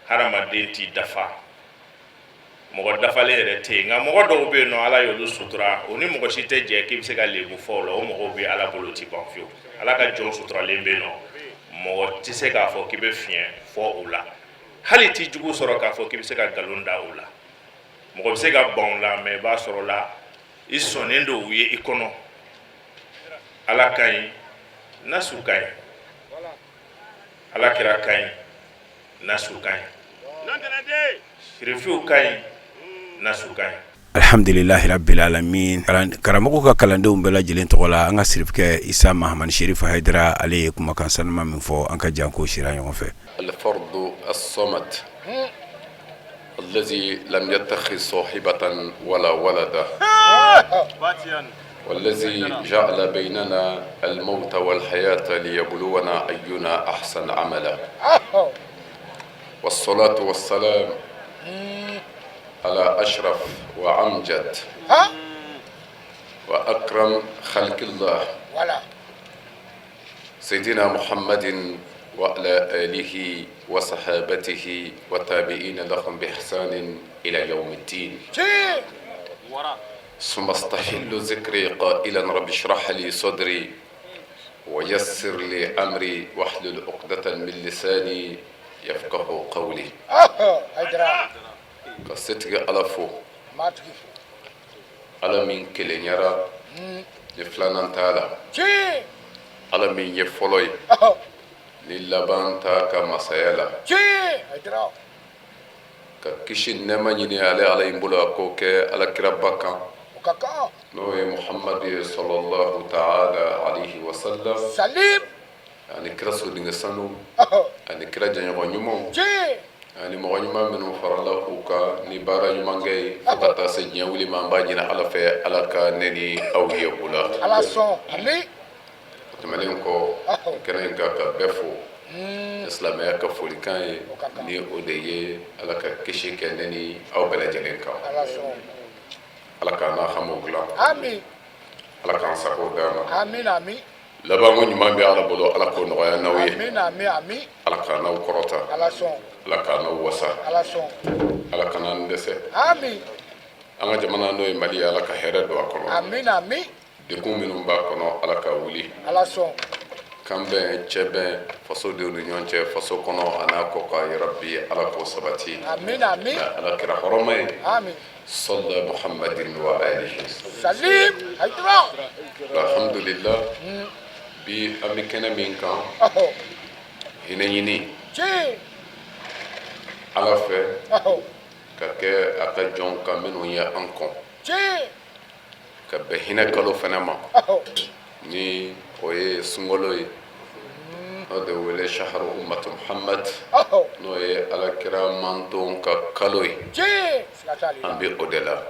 Hadamaden t'i dafa, mɔgɔ dafalen yɛrɛ tɛ yen, nka mɔgɔ dɔw bɛ yen nɔ, Ala y'olu sutura, o ni mɔgɔ si tɛ jɛ k'i bɛ se ka lebu fɔ o la. O mɔgɔw bɛ Ala bolo, ti ban fiyewu. Ala ka jɔn suturalen bɛ yen nɔ, mɔgɔ tɛ se k'a fɔ k'i bɛ fiɲɛ fɔ u la. Hali t'i jugu sɔrɔ k'a fɔ k'i bɛ se ka nkalon da u la. Mɔgɔ bɛ se ka ban u la, mais i b'a sɔrɔ la i sɔnnen don u ye i kɔnɔ. Ala ka ɲi, nasu ka ɲi. Ala kira ka ɲi, nasu ka ɲi. Sirifiw ka ɲi, nasu ka ɲi. Alhamdulilahi rabbil alamin. Karamɔgɔ ka kalandenw bɛɛ lajɛlen tɔgɔ la, an ka sirifukɛ Isa Mahamani Sherifu Hayidara, ale ye kumakan sanuma min fɔ, an ka jan k'o sira ɲɔgɔn fɛ. Al-fardu as-samad allazi lam yattakhidh sahibatan wala walada wallazi ja'ala baynana al-mawta wal-hayata liyabluwana ayyuna ahsanu amala was-salatu was-salam على أشرف وأمجد وأكرم خلق الله سيدنا محمد وعلى آله وصحابته وتابعين لهم بإحسان إلى يوم الدين ثم استحل ذكري قائلا رب اشرح لي صدري ويسر لي أمري واحلل عقدة من لساني يفقه قولي ka setigi ala fo ala min kelenyara ni filanan t'a la ala min ye fɔlɔ ye ni laban t'a ka masaya la ka kisi nɛɛma ɲini ale ala in bolo a k'o kɛ ala kiraba kan n'o ye muhamadu ye sallallahu ta'ala alayhi wa sallam ani kira sodenkɛ sanu ani kira jɛɲɔgɔn ɲumanw ani mɔgɔ ɲuman minnu farala u kan ni baara ɲumankɛ ye fo ka taa se diɲɛ wuli ma an b'a ɲini ala fɛ ala ka ne ni aw ye o la ala sɔn ami o tɛmɛnen kɔ kɛnɛ in kan ka bɛɛ fo ni silamɛya ka folikan ye ni o de ye ala ka kisi kɛ ne ni aw bɛɛ lajɛlen kan ala k'an n'a hamiw dilan ami ala k'an sago d'an ma amin ami labanko ɲuman bɛ ala bolo ala k'o nɔgɔya n'aw ye amin amin amin ala k'an n'aw kɔrɔta ala sɔn ala k'an n'aw wasa ala sɔn ala kana an dɛsɛ amin an ka jamana n'o ye mali ye ala ka hɛrɛ don a kɔnɔ amin amin degun minnu b'a kɔnɔ ala ka wuli ala sɔn kanbɛn cɛbɛn fasodenw ni ɲɔgɔn cɛ faso kɔnɔ a n'a kɔkan yarabi ala k'o sabati amin amin ala kira hɔrɔma ye amin salla muhammadin wa alihi salim hayidara alhamdulillah bi an bɛ kɛnɛ min kan hinɛ ɲini ala fɛ ka kɛ a ka jɔnw kan minnu ye an kɔn ka bɛn hinɛ kalo fana ma ni o ye sunkalo ye n'o de wele shaharu ummatu muhammad n'o ye alakira manton ka kalo ye an bɛ o de la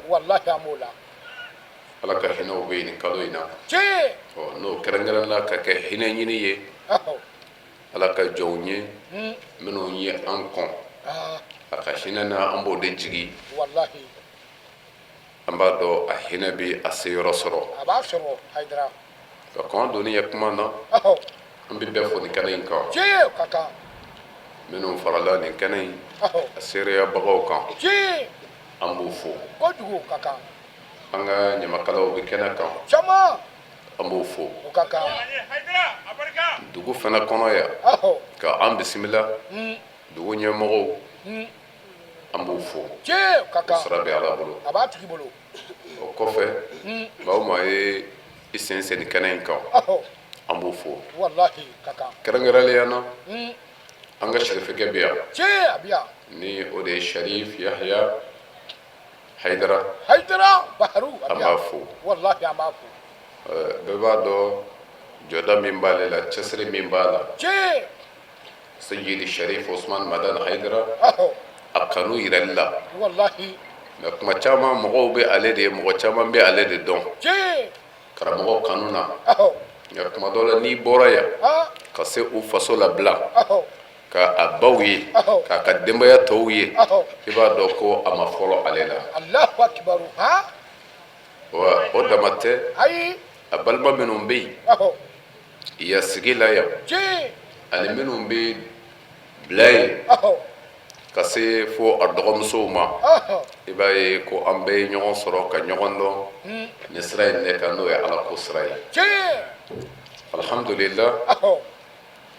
ala ka hinɛw bɛ yen nin kalo in na ɔ n'o kɛrɛnkɛrɛnna ka kɛ hinɛ ɲini ye ala ka jɔnw ye minnu ye an kɔn a ka hinɛ na an b'o de jigi An b'a dɔn a hinɛ bɛ a se yɔrɔ sɔrɔ a b'a sɔrɔ hayidara ka kɔn donni ye kuma na an bɛ bɛɛ fo nin kɛnɛ in kan ka kan minnu farala nin kɛnɛ in a seereyabagaw kan an b'u fo kojugu ka kan an ka ɲamakalaw bɛ kɛnɛ kan caman an b'u fo o ka kan dugu fana kɔnɔ yan ka an bisimila dugu ɲɛmɔgɔw an b'u fo ka kan sara bɛ ala bolo a b'a tigi bolo o kɔfɛ maa o maa ye i sen se nin kɛnɛ in kan an b'u fo walahi ka kan kɛrɛnkɛrɛnnenya na an ka sirifikɛ bɛ yan tiɲɛ a bɛ yan ni o de ye sharif yahya hayidara hayidara baharu an b'a fo walahi an b'a fo bɛɛ b'a dɔn jɔda min b'ale la cɛsiri min b'a la tiɲɛ Seyidi Sharif Usman Madani Hayidara a kanu yirali la walahi mais kuma caman mɔgɔw bɛ ale de ye mɔgɔ caman bɛ ale de dɔn karamɔgɔ kanu na nka kuma dɔ la n'i bɔra yan ka se u faso la bila ka a baw ye k'a ka denbaya tɔw ye i b'a dɔn ko a ma fɔlɔ ale la Alahu akibaru wa o dama tɛ ayi a balima minnu bɛ yen yan sigi la yan ani minnu bɛ bila yen ka se fo a dɔgɔmusow ma i b'a ye ko an bɛɛ ye ɲɔgɔn sɔrɔ ka ɲɔgɔn dɔn hmm. nin sira in de kan n'o ye ala ko sira ye alhamdulillah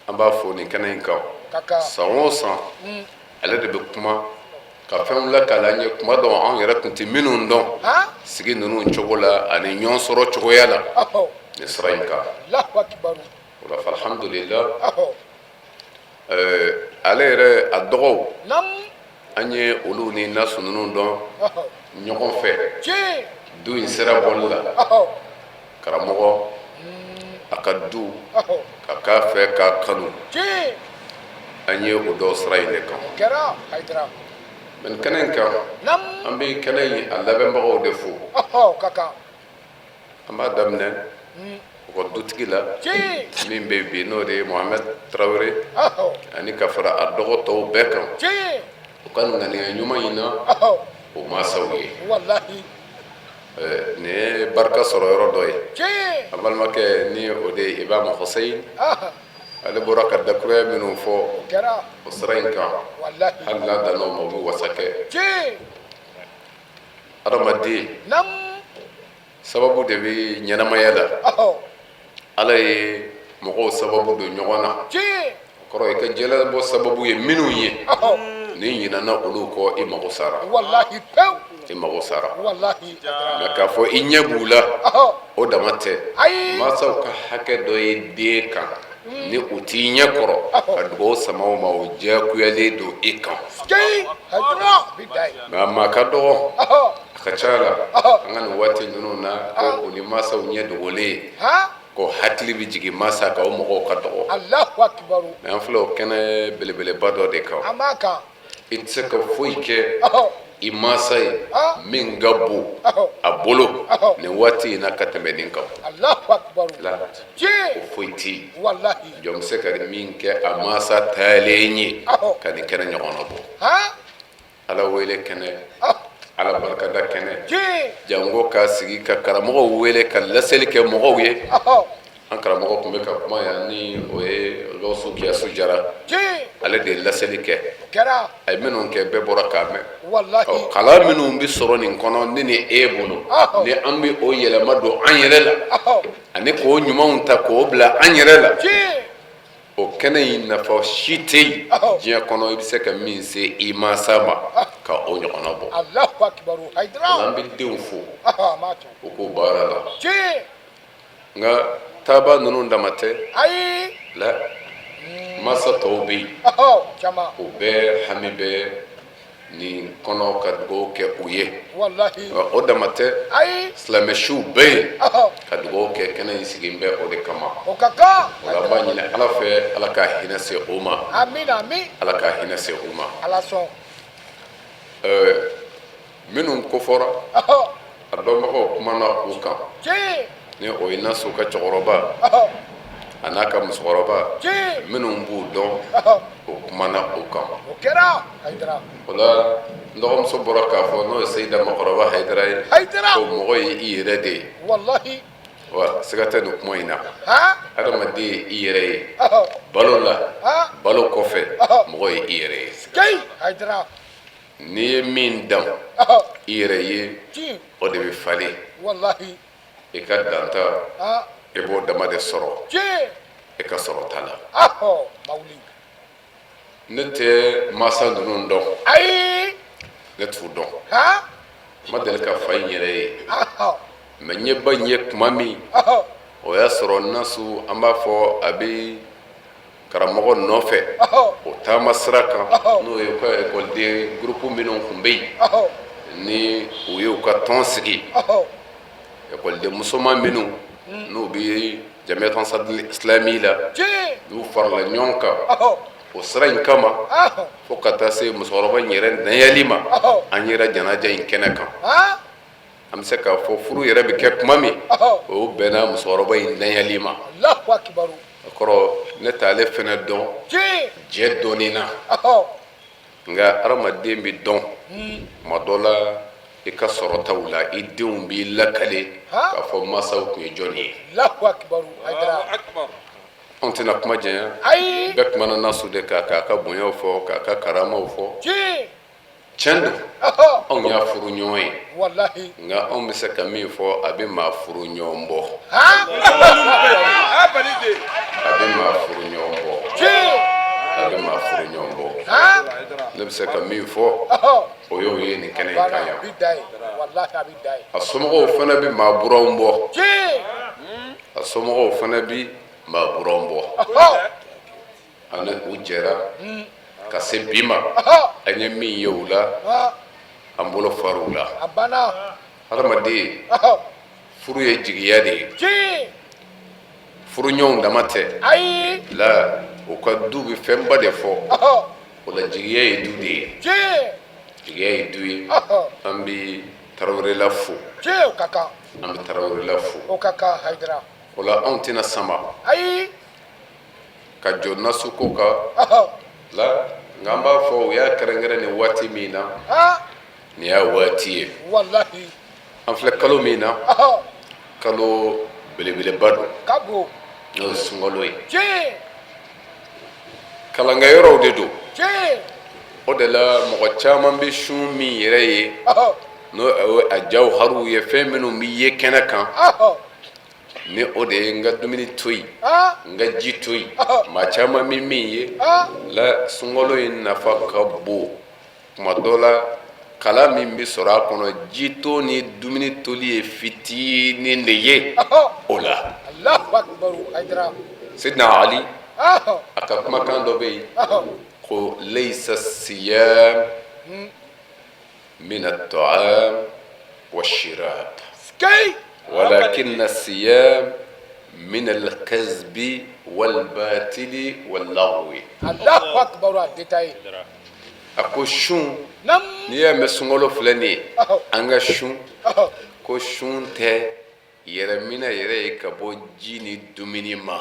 an b'a fo nin kɛnɛ in kan san o san hmm. Ale de bɛ kuma ka fɛnw lakali an ye kuma dɔ anw yɛrɛ tun tɛ minnu dɔn sigi ninnu cogo la ani ɲɔgɔn sɔrɔ cogoya la nin sira in kan. O la, alhamdulillah, ale yɛrɛ a dɔgɔw, an ye olu ni nasu ninnu dɔn ɲɔgɔn fɛ du in sira bɔli la. Karamɔgɔ a ka du ka k'a fɛ k'a kanu, an ye o dɔn sira in de kan. Mɛ nin kɛnɛ in kan, an bɛ kɛnɛ in a labɛnbagaw de fo. An b'a daminɛ u ka dutigi la min bɛ bi, n'o de ye Mohamed Tarawele, ani ka fara a dɔgɔ tɔw bɛɛ kan, u ka ŋaniya ɲuman in na o mansaw ye. Nin ye barika sɔrɔ yɔrɔ dɔ ye. An balimakɛ ni o de ye Imam Hussein, ale bɔra ka dakuruya minnu fɔ o sira in kan, hali n'a danna o ma, o bɛ wasa kɛ. Adamaden, sababu de bɛ ɲɛnamaya la. Ala ye mɔgɔw sababu don ɲɔgɔn na. O kɔrɔ, i ka jɛlabɔ sababu ye minnu ye, n'i ɲinana olu kɔ, i mago sara, i mago sara. Nka k'a fɔ i ɲɛ b'u la, o dama tɛ. Mansaw ka hakɛ dɔ ye den kan, ni u t'i ɲɛ kɔrɔ, ka dugawu sama o ma, o diyagoyalen don i kan. Nka maa ka dɔgɔ, a ka ca la an ka nin waati ninnu na, ko o ni mansaw ɲɛ dogolen ye, ko hakili bɛ jigin mansa kan, o mɔgɔw ka dɔgɔ. Mɛ an filɛ o kɛnɛ belebeleba dɔ de kan. I tɛ se ka foyi kɛ i mansa ye min ka bon a bolo nin waati in na ka tɛmɛ nin kan la, o foyi tɛ yen. Jɔn bɛ se ka min kɛ a mansa taalen ye ka nin kɛnɛ ɲɔgɔnna bɔ? Ala wele kɛnɛ, Ala barikada kɛnɛ, janko k'a sigi ka karamɔgɔw wele ka laseli kɛ mɔgɔw ye. An karamɔgɔ tun bɛ ka kuma yan, ni o ye Gawusu Kiyasu Jara, ale de ye laseli kɛ. A ye minnu kɛ, bɛɛ bɔra k'a mɛn. Ɔ, kalan minnu bɛ sɔrɔ nin kɔnɔ, ne ni e bolo, ni an bɛ o yɛlɛma don an yɛrɛ la, ani k'o ɲumanw ta k'o bila an yɛrɛ la, o kɛnɛ in nafa si tɛ yen diɲɛ kɔnɔ i bɛ se ka min se i mansa ma ka o ɲɔgɔnna bɔ. An bɛ denw fo u k'o baara la. Nka taaba ninnu dama tɛ la, mansa tɔw bɛ yen, o bɛɛ hami bɛ nin kɔnɔ ka dugawu kɛ u ye. O dama tɛ, silamɛ siw bɛɛ yen ka dugawu kɛ. Kɛnɛ in sigi bɛ o de kama. O la, an b'a ɲini Ala fɛ, Ala ka hinɛ se o ma, Ala ka hinɛ se u ma. Minnu kofɔra, a dɔnbagaw kumana u kan, ni o ye Nasu ka cɛkɔrɔba a n'a ka musokɔrɔba minnu b'u dɔn, o kumana u kan. O la, n dɔgɔmuso bɔra k'a fɔ, n'o ye Seyida Makɔrɔba Hayidara ye, ko mɔgɔ ye i yɛrɛ de ye. Wa siga tɛ nin kuma in na, adamaden ye i yɛrɛ ye balo la, balo kɔfɛ, mɔgɔ ye i yɛrɛ ye. N'i ye min dan i yɛrɛ ye, o de bɛ falen. I ka danta, i b'o dama de sɔrɔ i ka sɔrɔta la. Ne tɛ mansa ninnu dɔn, ne t'u dɔn, n ma deli ka fa in yɛrɛ ye, mɛ n ye ba in ye tuma min, o y'a sɔrɔ Nasu, an b'a fɔ a bɛ karamɔgɔ nɔfɛ o taama sira kan, n'o ye ka ekɔliden gurupu minnu tun bɛ yen, ni u ye u ka tɔn sigi, ekɔliden musoman minnu n'u bɛ Jamiyatu Ansar Islami la, n'u farala ɲɔgɔn kan o sira in kama, fo ka taa se musokɔrɔba in yɛrɛ ntanyali ma. An yɛrɛ janaja in kɛnɛ kan, an bɛ se k'a fɔ furu yɛrɛ bɛ kɛ tuma min, o bɛnna musokɔrɔba in ntanyali ma. O kɔrɔ, ne t'ale fɛnɛ dɔn jɛ dɔnni na, nka hadamaden bɛ dɔn tuma dɔ la i ka sɔrɔtaw la. I denw b'i lakale k'a fɔ mansaw tun ye jɔn ye. Anw tɛna kuma janya. Bɛɛ kumana Nasu de kan, k'a ka bonyaw fɔ, k'a ka karamaw fɔ. Tiɲɛ don, anw y'a furu ɲɔgɔn ye, nka anw bɛ se ka min fɔ, a bɛ maa furu ɲɔgɔn bɔ, a bɛ maa furu ɲɔgɔn bɔ, a bɛ maa furu ɲɔgɔn bɔ. Ne bɛ se ka min fɔ, o y'o ye nin kɛnɛ in kan yan. A somɔgɔw fana bɛ maa buranw bɔ, a somɔgɔw fana bɛ maa buranw bɔ. An ni u jɛra ka se bi ma, an ye min ye u la, an bolo far'u la. Hadamaden, furu ye jigiya de ye. Furuɲɔgɔnw dama tɛ la, u ka du bɛ fɛnba de fɔ o la. Jigiya ye du de ye, jigiya ye du ye. An bɛ Tarawelela fo, an bɛ Tarawelela fo. O la anw tɛna sama ka jɔ nasu ko kan la, nka an b'a fɔ u y'a kɛrɛnkɛrɛn nin waati min na, nin y'a waati ye. An filɛ kalo min na, kalo belebeleba don, n'o ye sunkalo ye. Kalankɛyɔrɔw de don. O de la mɔgɔ caman bɛ sun min yɛrɛ ye, n'o a jawhariw ye, fɛn minnu bɛ ye kɛnɛ kan, ni o de ye n ka dumuni to yen, n ka ji to yen, maa caman bɛ min ye la, sunkalo in nafa ka bon. Tuma dɔ la, kalan min bɛ sɔrɔ a kɔnɔ, jito ni dumuni toli ye fitinin de ye o la. Sidina Ali a ka kumakan dɔ bɛ yen ko laysa siyam min at-ta'am wa shirab walakin siyam min al-kazbi wal batili wal lagwi. A ko sun, n'i y'a mɛn sunkalo filɛ nin ye, an ka sun, ko sun tɛ yɛrɛminɛ yɛrɛ ye ka bɔ ji ni dumuni ma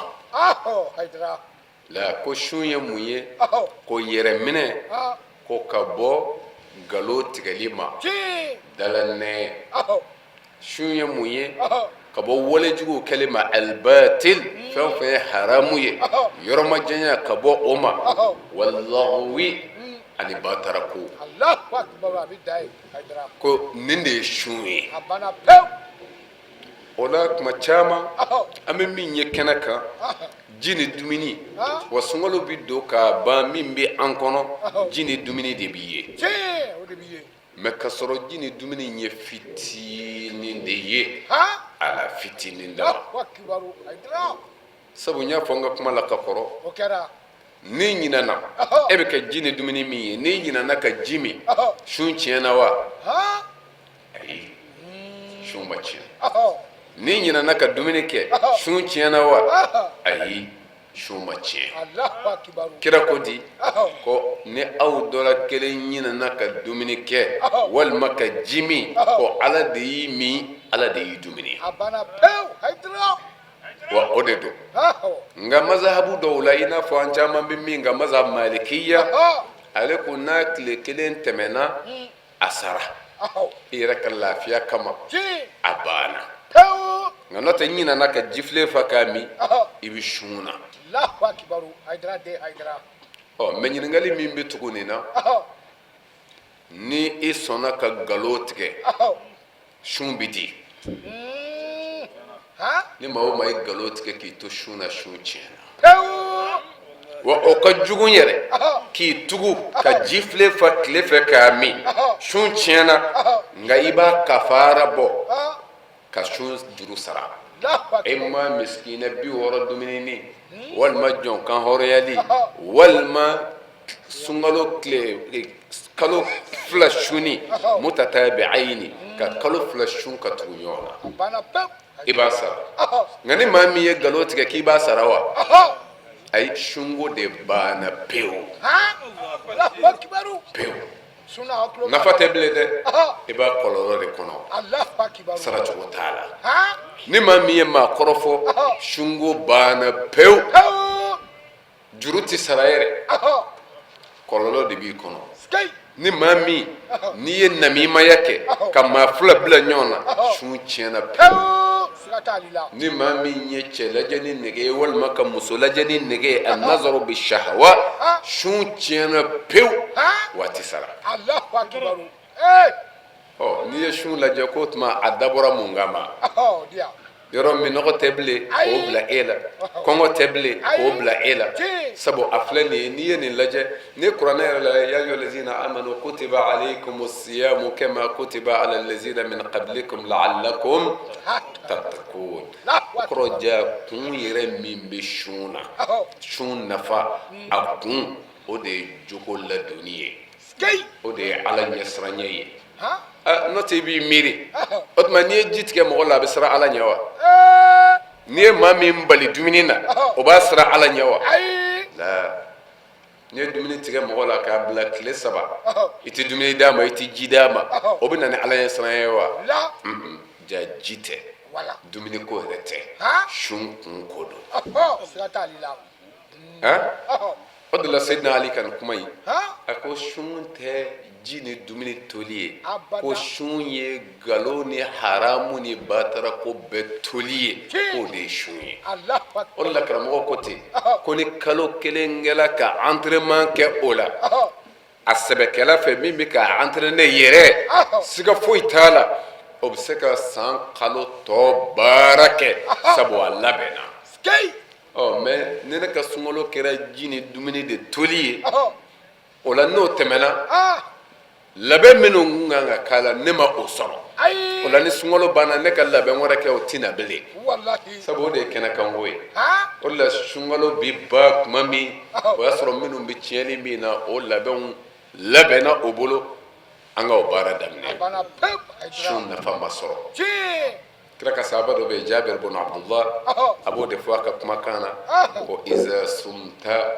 la. Ko sun ye mun ye? Ko yɛrɛminɛ ko ka bɔ nkalon tigɛli ma, dalanɛ. Sun ye mun ye? Ka bɔ walejuguw kɛli ma, albatil, fɛn o fɛn ye haramu ye, yɔrɔmajanya ka bɔ o ma, walagwi, ani batara ko. Ko nin de ye sun ye. O la tuma caman an bɛ min ye kɛnɛ kan, ji ni dumuni, wa sunkalo bɛ don k'a ban, min bɛ an kɔnɔ, ji ni dumuni de bɛ ye. Mais ka sɔrɔ ji ni dumuni ye fitinin de ye a la, fitinin dama. Sabu n y'a fɔ n ka kuma la ka kɔrɔ, n'i ɲinana, e bɛ ka ji ni dumuni min ye, n'i ɲinana ka ji min, sun tiɲɛna wa? Ayi, sun ma tiɲɛ. N'i ɲinana ka dumuni kɛ, sun tiɲɛna wa? Ayi, sun ma tiɲɛ. Kira ko di ko ni aw dɔ la kelen ɲinana ka dumuni kɛ walima ka ji min, ko Ala de y'i min, Ala de y'i dumuni. Wa o de don. Nka mazahabu dɔw la, i n'a fɔ an caman bɛ min kan, mazhab malikiya, ale ko n'a tile kelen tɛmɛna, a sara i yɛrɛ ka lafiya kama, a banna. Nka n'o tɛ, ɲinana ka jifilen fa k'a min, i bɛ sun na. Ɔ mais ɲininkali min bɛ tugu nin na, ni i sɔnna ka nkalon tigɛ, sun bɛ di? Ni maa o maa ye nkalon tigɛ k'i to sun na, sun tiɲɛna. Wa o ka jugu yɛrɛ k'i tugu ka jifilen fa tile fɛ k'a min, sun tiɲɛna, nka i b'a kafara bɔ ka sun juru sara. E ma misikinɛ 60 dumuni, walima jɔn kan hɔrɔnyali, walima sunkalo tile kalo 2 sunni mutatabi'ayini, ka kalo 2 sun ka tugu ɲɔgɔn na, i b'a sara. Nka ni maa min ye nkalon tigɛ k'i b'a sara wa? Ayi, sunko de banna pewu pewu, nafa tɛ bilen dɛ, i b'a kɔlɔlɔ de kɔnɔ, saracogo t'a la. Ni maa min ye maa kɔrɔfɔ, sunko banna pewu, juru tɛ sara yɛrɛ, kɔlɔlɔ de b'i kɔnɔ. Ni maa min n'i ye namimaya kɛ ka maa fila bila ɲɔgɔn na, sun tiɲɛna pewu. Ni maa min ye cɛ lajɛ ni nege ye walima ka muso lajɛ ni nege ye, a nazaru bi shahawa, sun tiɲɛna pewu, waati sara. Ɔ n'i ye sun lajɛ, k'o tuma a dabɔra mun kama? Yɔrɔ minnɔgɔ tɛ bilen k'o bila e la, kɔngɔ tɛ bilen k'o bila e la, sabu a filɛ nin ye. N'i ye nin lajɛ, n'i ye kuranɛ yɛrɛ lajɛ, ya ayyuha allazina amanu kutiba alaykumu siyamu kama kutiba ala allazina min qablikum la'allakum tattaqun. O kɔrɔ ja kun yɛrɛ min bɛ sun na, sun nafa a kun, o de ye jogo ladonni ye, o de ye Ala ɲɛsiranɲɛ ye. N'o tɛ, i b'i miiri o tuma, n'i ye ji tigɛ mɔgɔ la, a bɛ siran Ala ɲɛ wa? N'i ye maa min bali dumuni na, o b'a siran Ala ɲɛ wa? La, n'i ye dumuni tigɛ mɔgɔ la k'a bila tile 3, i tɛ dumuni d'a ma, i tɛ ji d'a ma, o bɛ na ni Ala ɲɛsiranɲɛ ye wa? Ja ji tɛ, dumuni ko yɛrɛ tɛ, sun kun ko don. O de la Seyidina Ali ka nin kuma in, a ko sun tɛ ji ni dumuni toli ye, ko sun ye nkalon ni haramu ni batara ko bɛɛ toli ye, k'o de ye sun ye. O de la karamɔgɔ ko ten ko ni kalo kelen kɛla ka entraînement kɛ o la, a sɛbɛkɛla fɛ min bɛ ka entraîner yɛrɛ, siga foyi t'a la, o bɛ se ka san kalo tɔ baara kɛ, sabu a labɛnna. Ɔ mais ni ne ka sunkalo kɛra ji ni dumuni de toli ye, o la n'o tɛmɛna, labɛn minnu kun kan ka k'a la, ne ma o sɔrɔ. O la ni sunkalo banna, ne ka labɛn wɛrɛ kɛ, o tɛna bilen, sabu o de ye kɛnɛkanko ye. O de la sunkalo bi ban tuma min, o y'a sɔrɔ minnu bɛ tiɲɛni min na, o labɛnw labɛnna o bolo, an ka o baara daminɛ. Sun nafa ma sɔrɔ. Kira ka sahaba dɔ bɛ yen, Jabir bun Abdullah, a b'o de fɔ a ka kumakan na ko iza sumta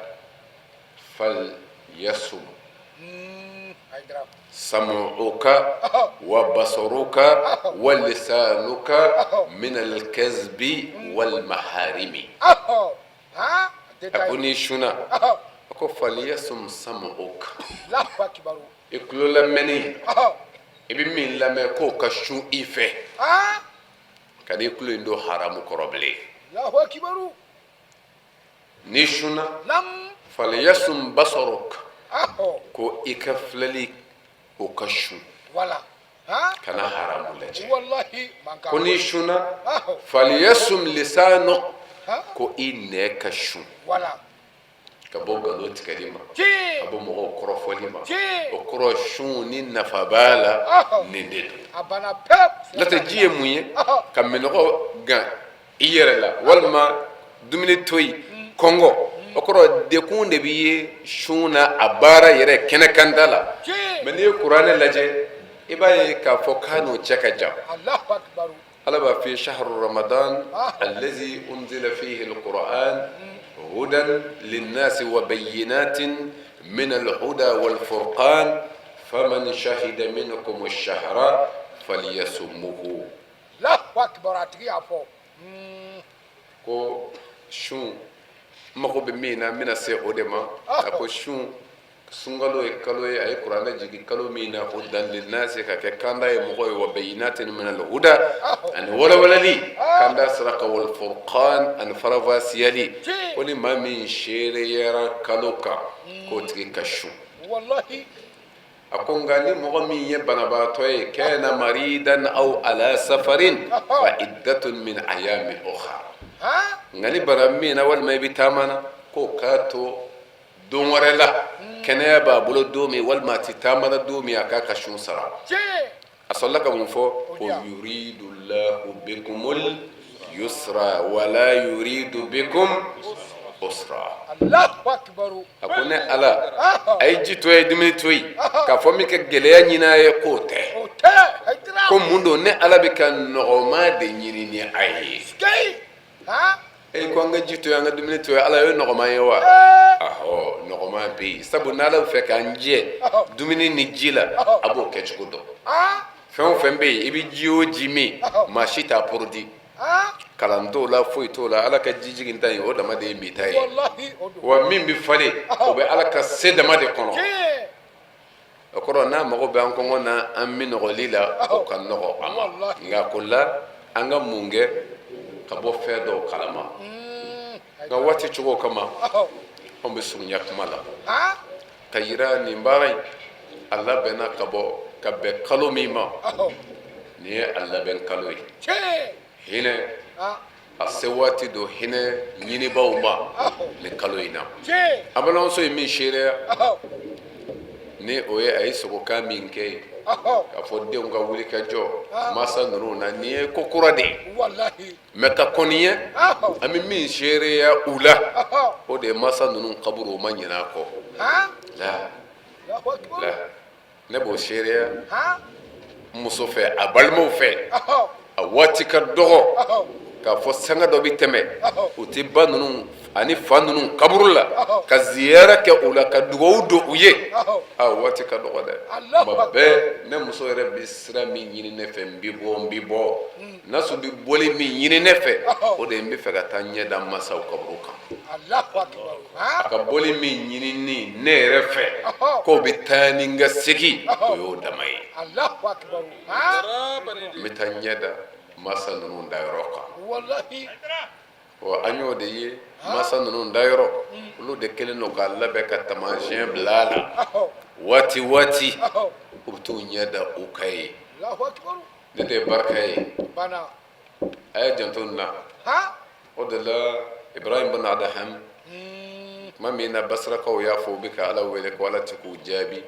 fal yasum sam'uka wa basaruka wa lisanuka min al-kazbi wal maharimi. A ko n'i sunna, a ko fal yasum sam'uka, i tulo lamɛnni, i bɛ min lamɛn, k'o ka sun i fɛ, kan'i tulo in don haramu kɔrɔ bilen. N'i sunna, falyasum basaruk, ko i ka filɛli, o ka sun, kana haramu lajɛ. Ko n'i sunna, falyasum lisanuk, ko i nɛn ka sun ka bɔ nkalon tigɛli ma, ka bɔ mɔgɔw kɔrɔfɔli ma. O kɔrɔ, sun ni nafa b'a la, nin de don. N'o tɛ, ji ye mun ye? Ka minnɔgɔ gan i yɛrɛ la, walima dumuni to yen, kɔngɔ. O kɔrɔ, dekun de bɛ ye sun na, a baara yɛrɛ kɛnɛkanda la. Mais n'i ye kuranɛ lajɛ, i b'a ye k'a fɔ k'a n'o cɛ ka jan. Ala b'a fɔ shahru ramadan allazi unzila fihi alquran hudan linnasi wa bayyinatin min alhuda wal furqan faman shahida minkum ash-shahra falyasumhu. Allahu akbar, a tigi y'a fɔ. Ko sun, n mago bɛ min na, n bɛna se o de ma. A ko sun, sunkalo ye kalo ye, a ye kuranɛ jigin kalo min na, hudan linnasi, ka kɛ kanda ye mɔgɔ ye, wa bayyinatin min alhuda, ani walawalali kanda sira kan, wal furqan, ani faranfasiyali. Ko ni maa min seereyara kalo kan, k'o tigi ka sun. A ko nka ni mɔgɔ min ye banabaatɔ ye, kana maridan aw ala safarin fa iddatun min ayamin ukhar, nka ni bana min na, walima i bɛ taama na, k'o k'a to don wɛrɛ la, kɛnɛya b'a bolo don min, walima a tɛ taama na don min, a k'a ka sun sara. A sɔrɔla ka mun fɔ? Ko yuridullahu bikumul yusra wala yuridu bikum usra. A ko ne Ala, a ye ji to yen, dumuni to yen, k'a fɔ min ka gɛlɛya ɲini a ye, k'o tɛ. Ko mun don? Ne Ala bɛ ka nɔgɔma de ɲini ni a ye. E ko an ka ji to yen, an ka dumuni to yen, Ala ye nɔgɔma ye wa? Ahɔ, nɔgɔma bɛ yen, sabu n'Ala bɛ fɛ k'an jɛ dumuni ni ji la, a b'o kɛcogo dɔn. Fɛn o fɛn bɛ yen, i bɛ ji o ji min, maa si t'a produit, kalan t'o la, foyi t'o la. Ala ka ji jiginta ye, o dama de ye minta ye. Wa min bɛ falen, o bɛ Ala ka se dama de kɔnɔ. O kɔrɔ, n'a mago bɛ an kɔngɔ na, an minnɔgɔli la, o ka nɔgɔ a ma. Nka ko la, an ka mun kɛ ka bɔ fɛn dɔw kalama? Nka waati cogo kama, anw bɛ surunya kuma la ka yira nin baara in a labɛnna ka bɔ ka bɛn kalo min ma, nin ye a labɛn kalo ye. Hinɛ. A se waati don hinɛ ɲinibaw ma nin kalo in na. An balimamuso ye min seereya, ni o ye a ye sogokan min kɛ ye k'a fɔ denw ka wuli ka jɔ masa ninnu na, nin ye ko kura de ye. Mɛ ka kɔni ye, an bɛ min seereya u la, o de ye masa ninnu kaburu, o ma ɲinɛ a kɔ la la. Ne b'o seereya n muso fɛ, a balimaw fɛ. A waati ka dɔgɔ k'a fɔ sanga dɔ bɛ tɛmɛ, u tɛ ba ninnu ani fa ninnu kaburu la ka ziyara kɛ u la, ka dugawu don u ye. A waati ka dɔgɔ dɛ. Tuma bɛɛ ne muso yɛrɛ bɛ sira min ɲini ne fɛ, n bɛ bɔ, n bɛ bɔ. Nasu bɛ bɔli min ɲini ne fɛ, o de ye n bɛ fɛ ka taa ɲɛ da masaw kaburu kan. A ka bɔli min ɲinini ne yɛrɛ fɛ k'o bɛ taa ni n ka segin, o y'o dama ye. N bɛ taa ɲɛ da masa ninnu dayɔrɔ kan. Ɔ, an y'o de ye, masa ninnu dayɔrɔ, olu de kɛlen don k'a labɛn ka taamasiyɛn bila a la. Waati waati u bɛ t'u ɲɛ da u kan yen. Nin de ye barika ye. A ye janto nin na. O de la Ibrahim bin Adaham, tuma min na Basirakaw y'a fɔ u bɛ ka Ala wele ko Ala tɛ k'u jaabi,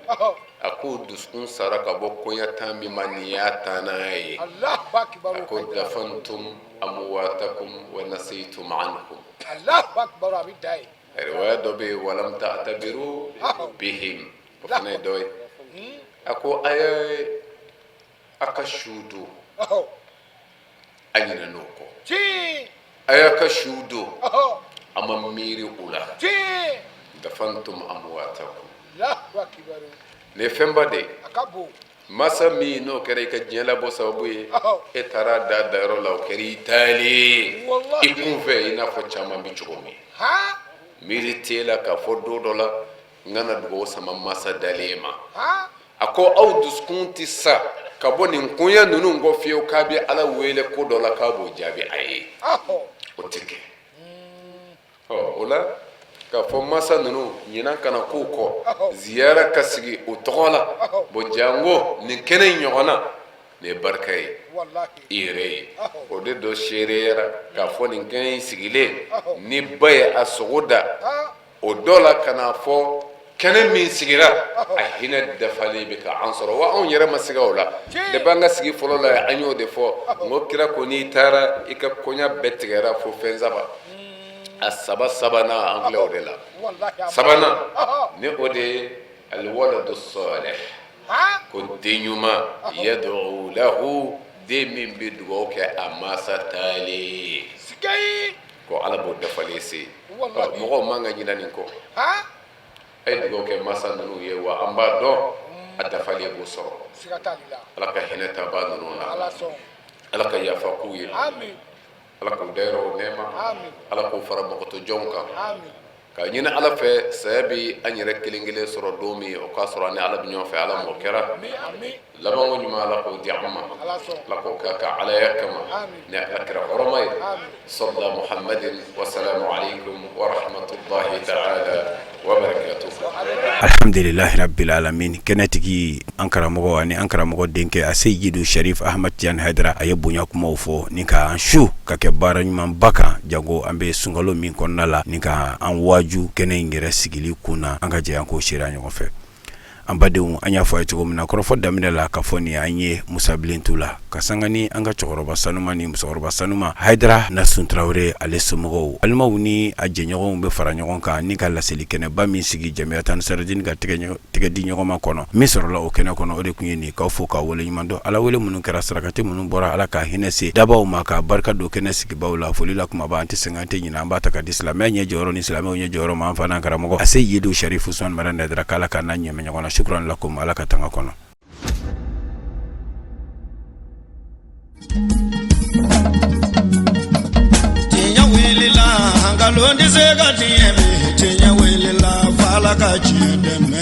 a k'u dusukun sara ka bɔ koɲɛ tan min ma, nin y'a tannan ye. A ko dafantum amwatakum wa nasitum anhum. Riwaya dɔ bɛ yen, walam ta'tabiru bihim, o fana ye dɔ ye. A ko a ye a ka su don, a ɲinɛn'o kɔ. A y'a ka su don, a ma miiri u la. Dafantum amwatakum. Nin ye fɛnba de ye. Masa min n'o kɛra i ka diɲɛ labɔ sababu ye, e taara da dayɔrɔ la, o kɛra i taalen ye i kunfɛ, i n'a fɔ caman bɛ cogo min. Miiri t'e la k'a fɔ don dɔ la n ka na dugawu sama masa dalen ma. A ko aw dusukun tɛ sa ka bɔ nin koɲɛ ninnu kɔ fiyewu k'a bɛ Ala wele ko dɔ la k'a b'o jaabi a ye, o tɛ kɛ. Ɔ, o la k'a fɔ masa ninnu ɲinan kana k'u kɔ, ziyara ka sigi o tɔgɔ la, bon jango nin kɛnɛ in ɲɔgɔn na, nin ye barika ye i yɛrɛ ye. O de dɔ seereyara k'a fɔ nin kɛnɛ in sigilen ni ba ye a sogo da o dɔ la, ka n'a fɔ kɛnɛ min sigira, a hinɛ dafalen bɛ ka an sɔrɔ. Wa anw yɛrɛ ma siga o la depuis an ka sigi fɔlɔ la, an y'o de fɔ. N ko kira ko n'i taara i ka koɲa bɛɛ tigɛra fo fɛn saba. A saba sabanan, an filɛ o de la. Sabanan ni o de ye alwaladu salih, ko den ɲuman, yad'u lahu, den min bɛ dugawu kɛ a mansa taalen ye, ko Ala b'o dafalen se. Mɔgɔw man ka ɲinɛ nin kɔ. A ye dugawu kɛ masa ninnu ye, wa an b'a dɔn a dafalen b'o sɔrɔ. Ala ka hinɛ taabaa ninnu na, Ala ka yafa k'u ye, Ala k'u dayɔrɔw nɛɛma, Ala k'u fara mɔgɔtɔ jɔnw kan. K'a ɲini Ala fɛ, saya bɛ an yɛrɛ kelen kelen sɔrɔ don min, o k'a sɔrɔ an ni Ala bɛ ɲɔgɔn fɛ. Ala m'o kɛra. Labanko ɲuman, Ala k'o di an ma. Ala k'o kɛ ka Alaya kama ni Ala kira hɔrɔma ye. Sɔla Muhamadin wasalamu aleykum wa rahmatulahi taala wa barakatuhu. Alhamdulilahi rabbil alamin. Kɛnɛtigi, an karamɔgɔ ani an karamɔgɔ denkɛ Aseyidu Sharif Ahmad Tijani Hayidara, a ye bonya kumaw fɔ ni k'an su ka kɛ baara ɲumanba kan, jango an bɛ sunkalo min kɔnɔna la, ni ka an waaju kɛnɛ in yɛrɛ sigili kun na. An ka jɛ an k'o seereya ɲɔgɔn fɛ. An badenw, an y'a fɔ a ye cogo min na kɔrɔfɔ daminɛ la, ka fɔ nin an ye Musabilentu la ka sanga ni an ka cɛkɔrɔba sanuma ni musokɔrɔba sanuma Hayidara Nasun Tarawele, ale somɔgɔw, balimaw ni a jɛɲɔgɔnw bɛ fara ɲɔgɔn kan ni ka laseli kɛnɛba min sigi Jamiyatu Ansarudini ka tɛgɛ di ɲɔgɔn ma kɔnɔ. Min sɔrɔla o kɛnɛ kɔnɔ, o de tun ye nin k'aw fo k'aw waleɲuman dɔn. Ala wele minnu kɛra, sarakati minnu bɔra, Ala ka hinɛ se dabaw ma, ka barika don kɛnɛ sigibaw la. Foli la kumaba, an tɛ sɛgɛn, an tɛ ɲinɛ, an b'a ta ka di silamɛya ɲɛ jɔyɔrɔ ni silamɛw ɲɛ jɔyɔrɔ ma, an fa n'an karamɔgɔ Aseyidu Sarifu Usumani Madani Hayidara, k'Ala k'an n'a ɲɛmɛ ɲɔgɔn na. Shukran lakum. Ala ka tanga kɔnɔ. Tiɲɛ wulila, nkalon tɛ se ka tiɲɛ bi. Tiɲɛ wulila, f'Ala ka tiɲɛ dɛmɛ.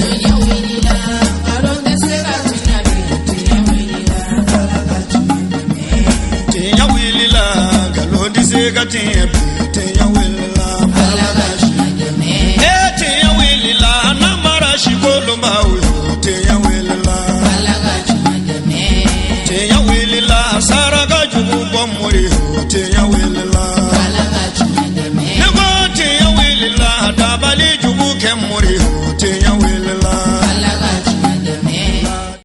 Tiɲɛ wulila, nkalon tɛ se ka tiɲɛ bi. Tiɲɛ wulila, f'Ala ka tiɲɛ dɛmɛ. Tiɲɛ wulila, nkalon tɛ se ka tiɲɛ bi. Tiɲɛ wulila, f'Ala ka tiɲɛ dɛmɛ. Ee, tiɲɛ wulila, namara si kolonbaw ye.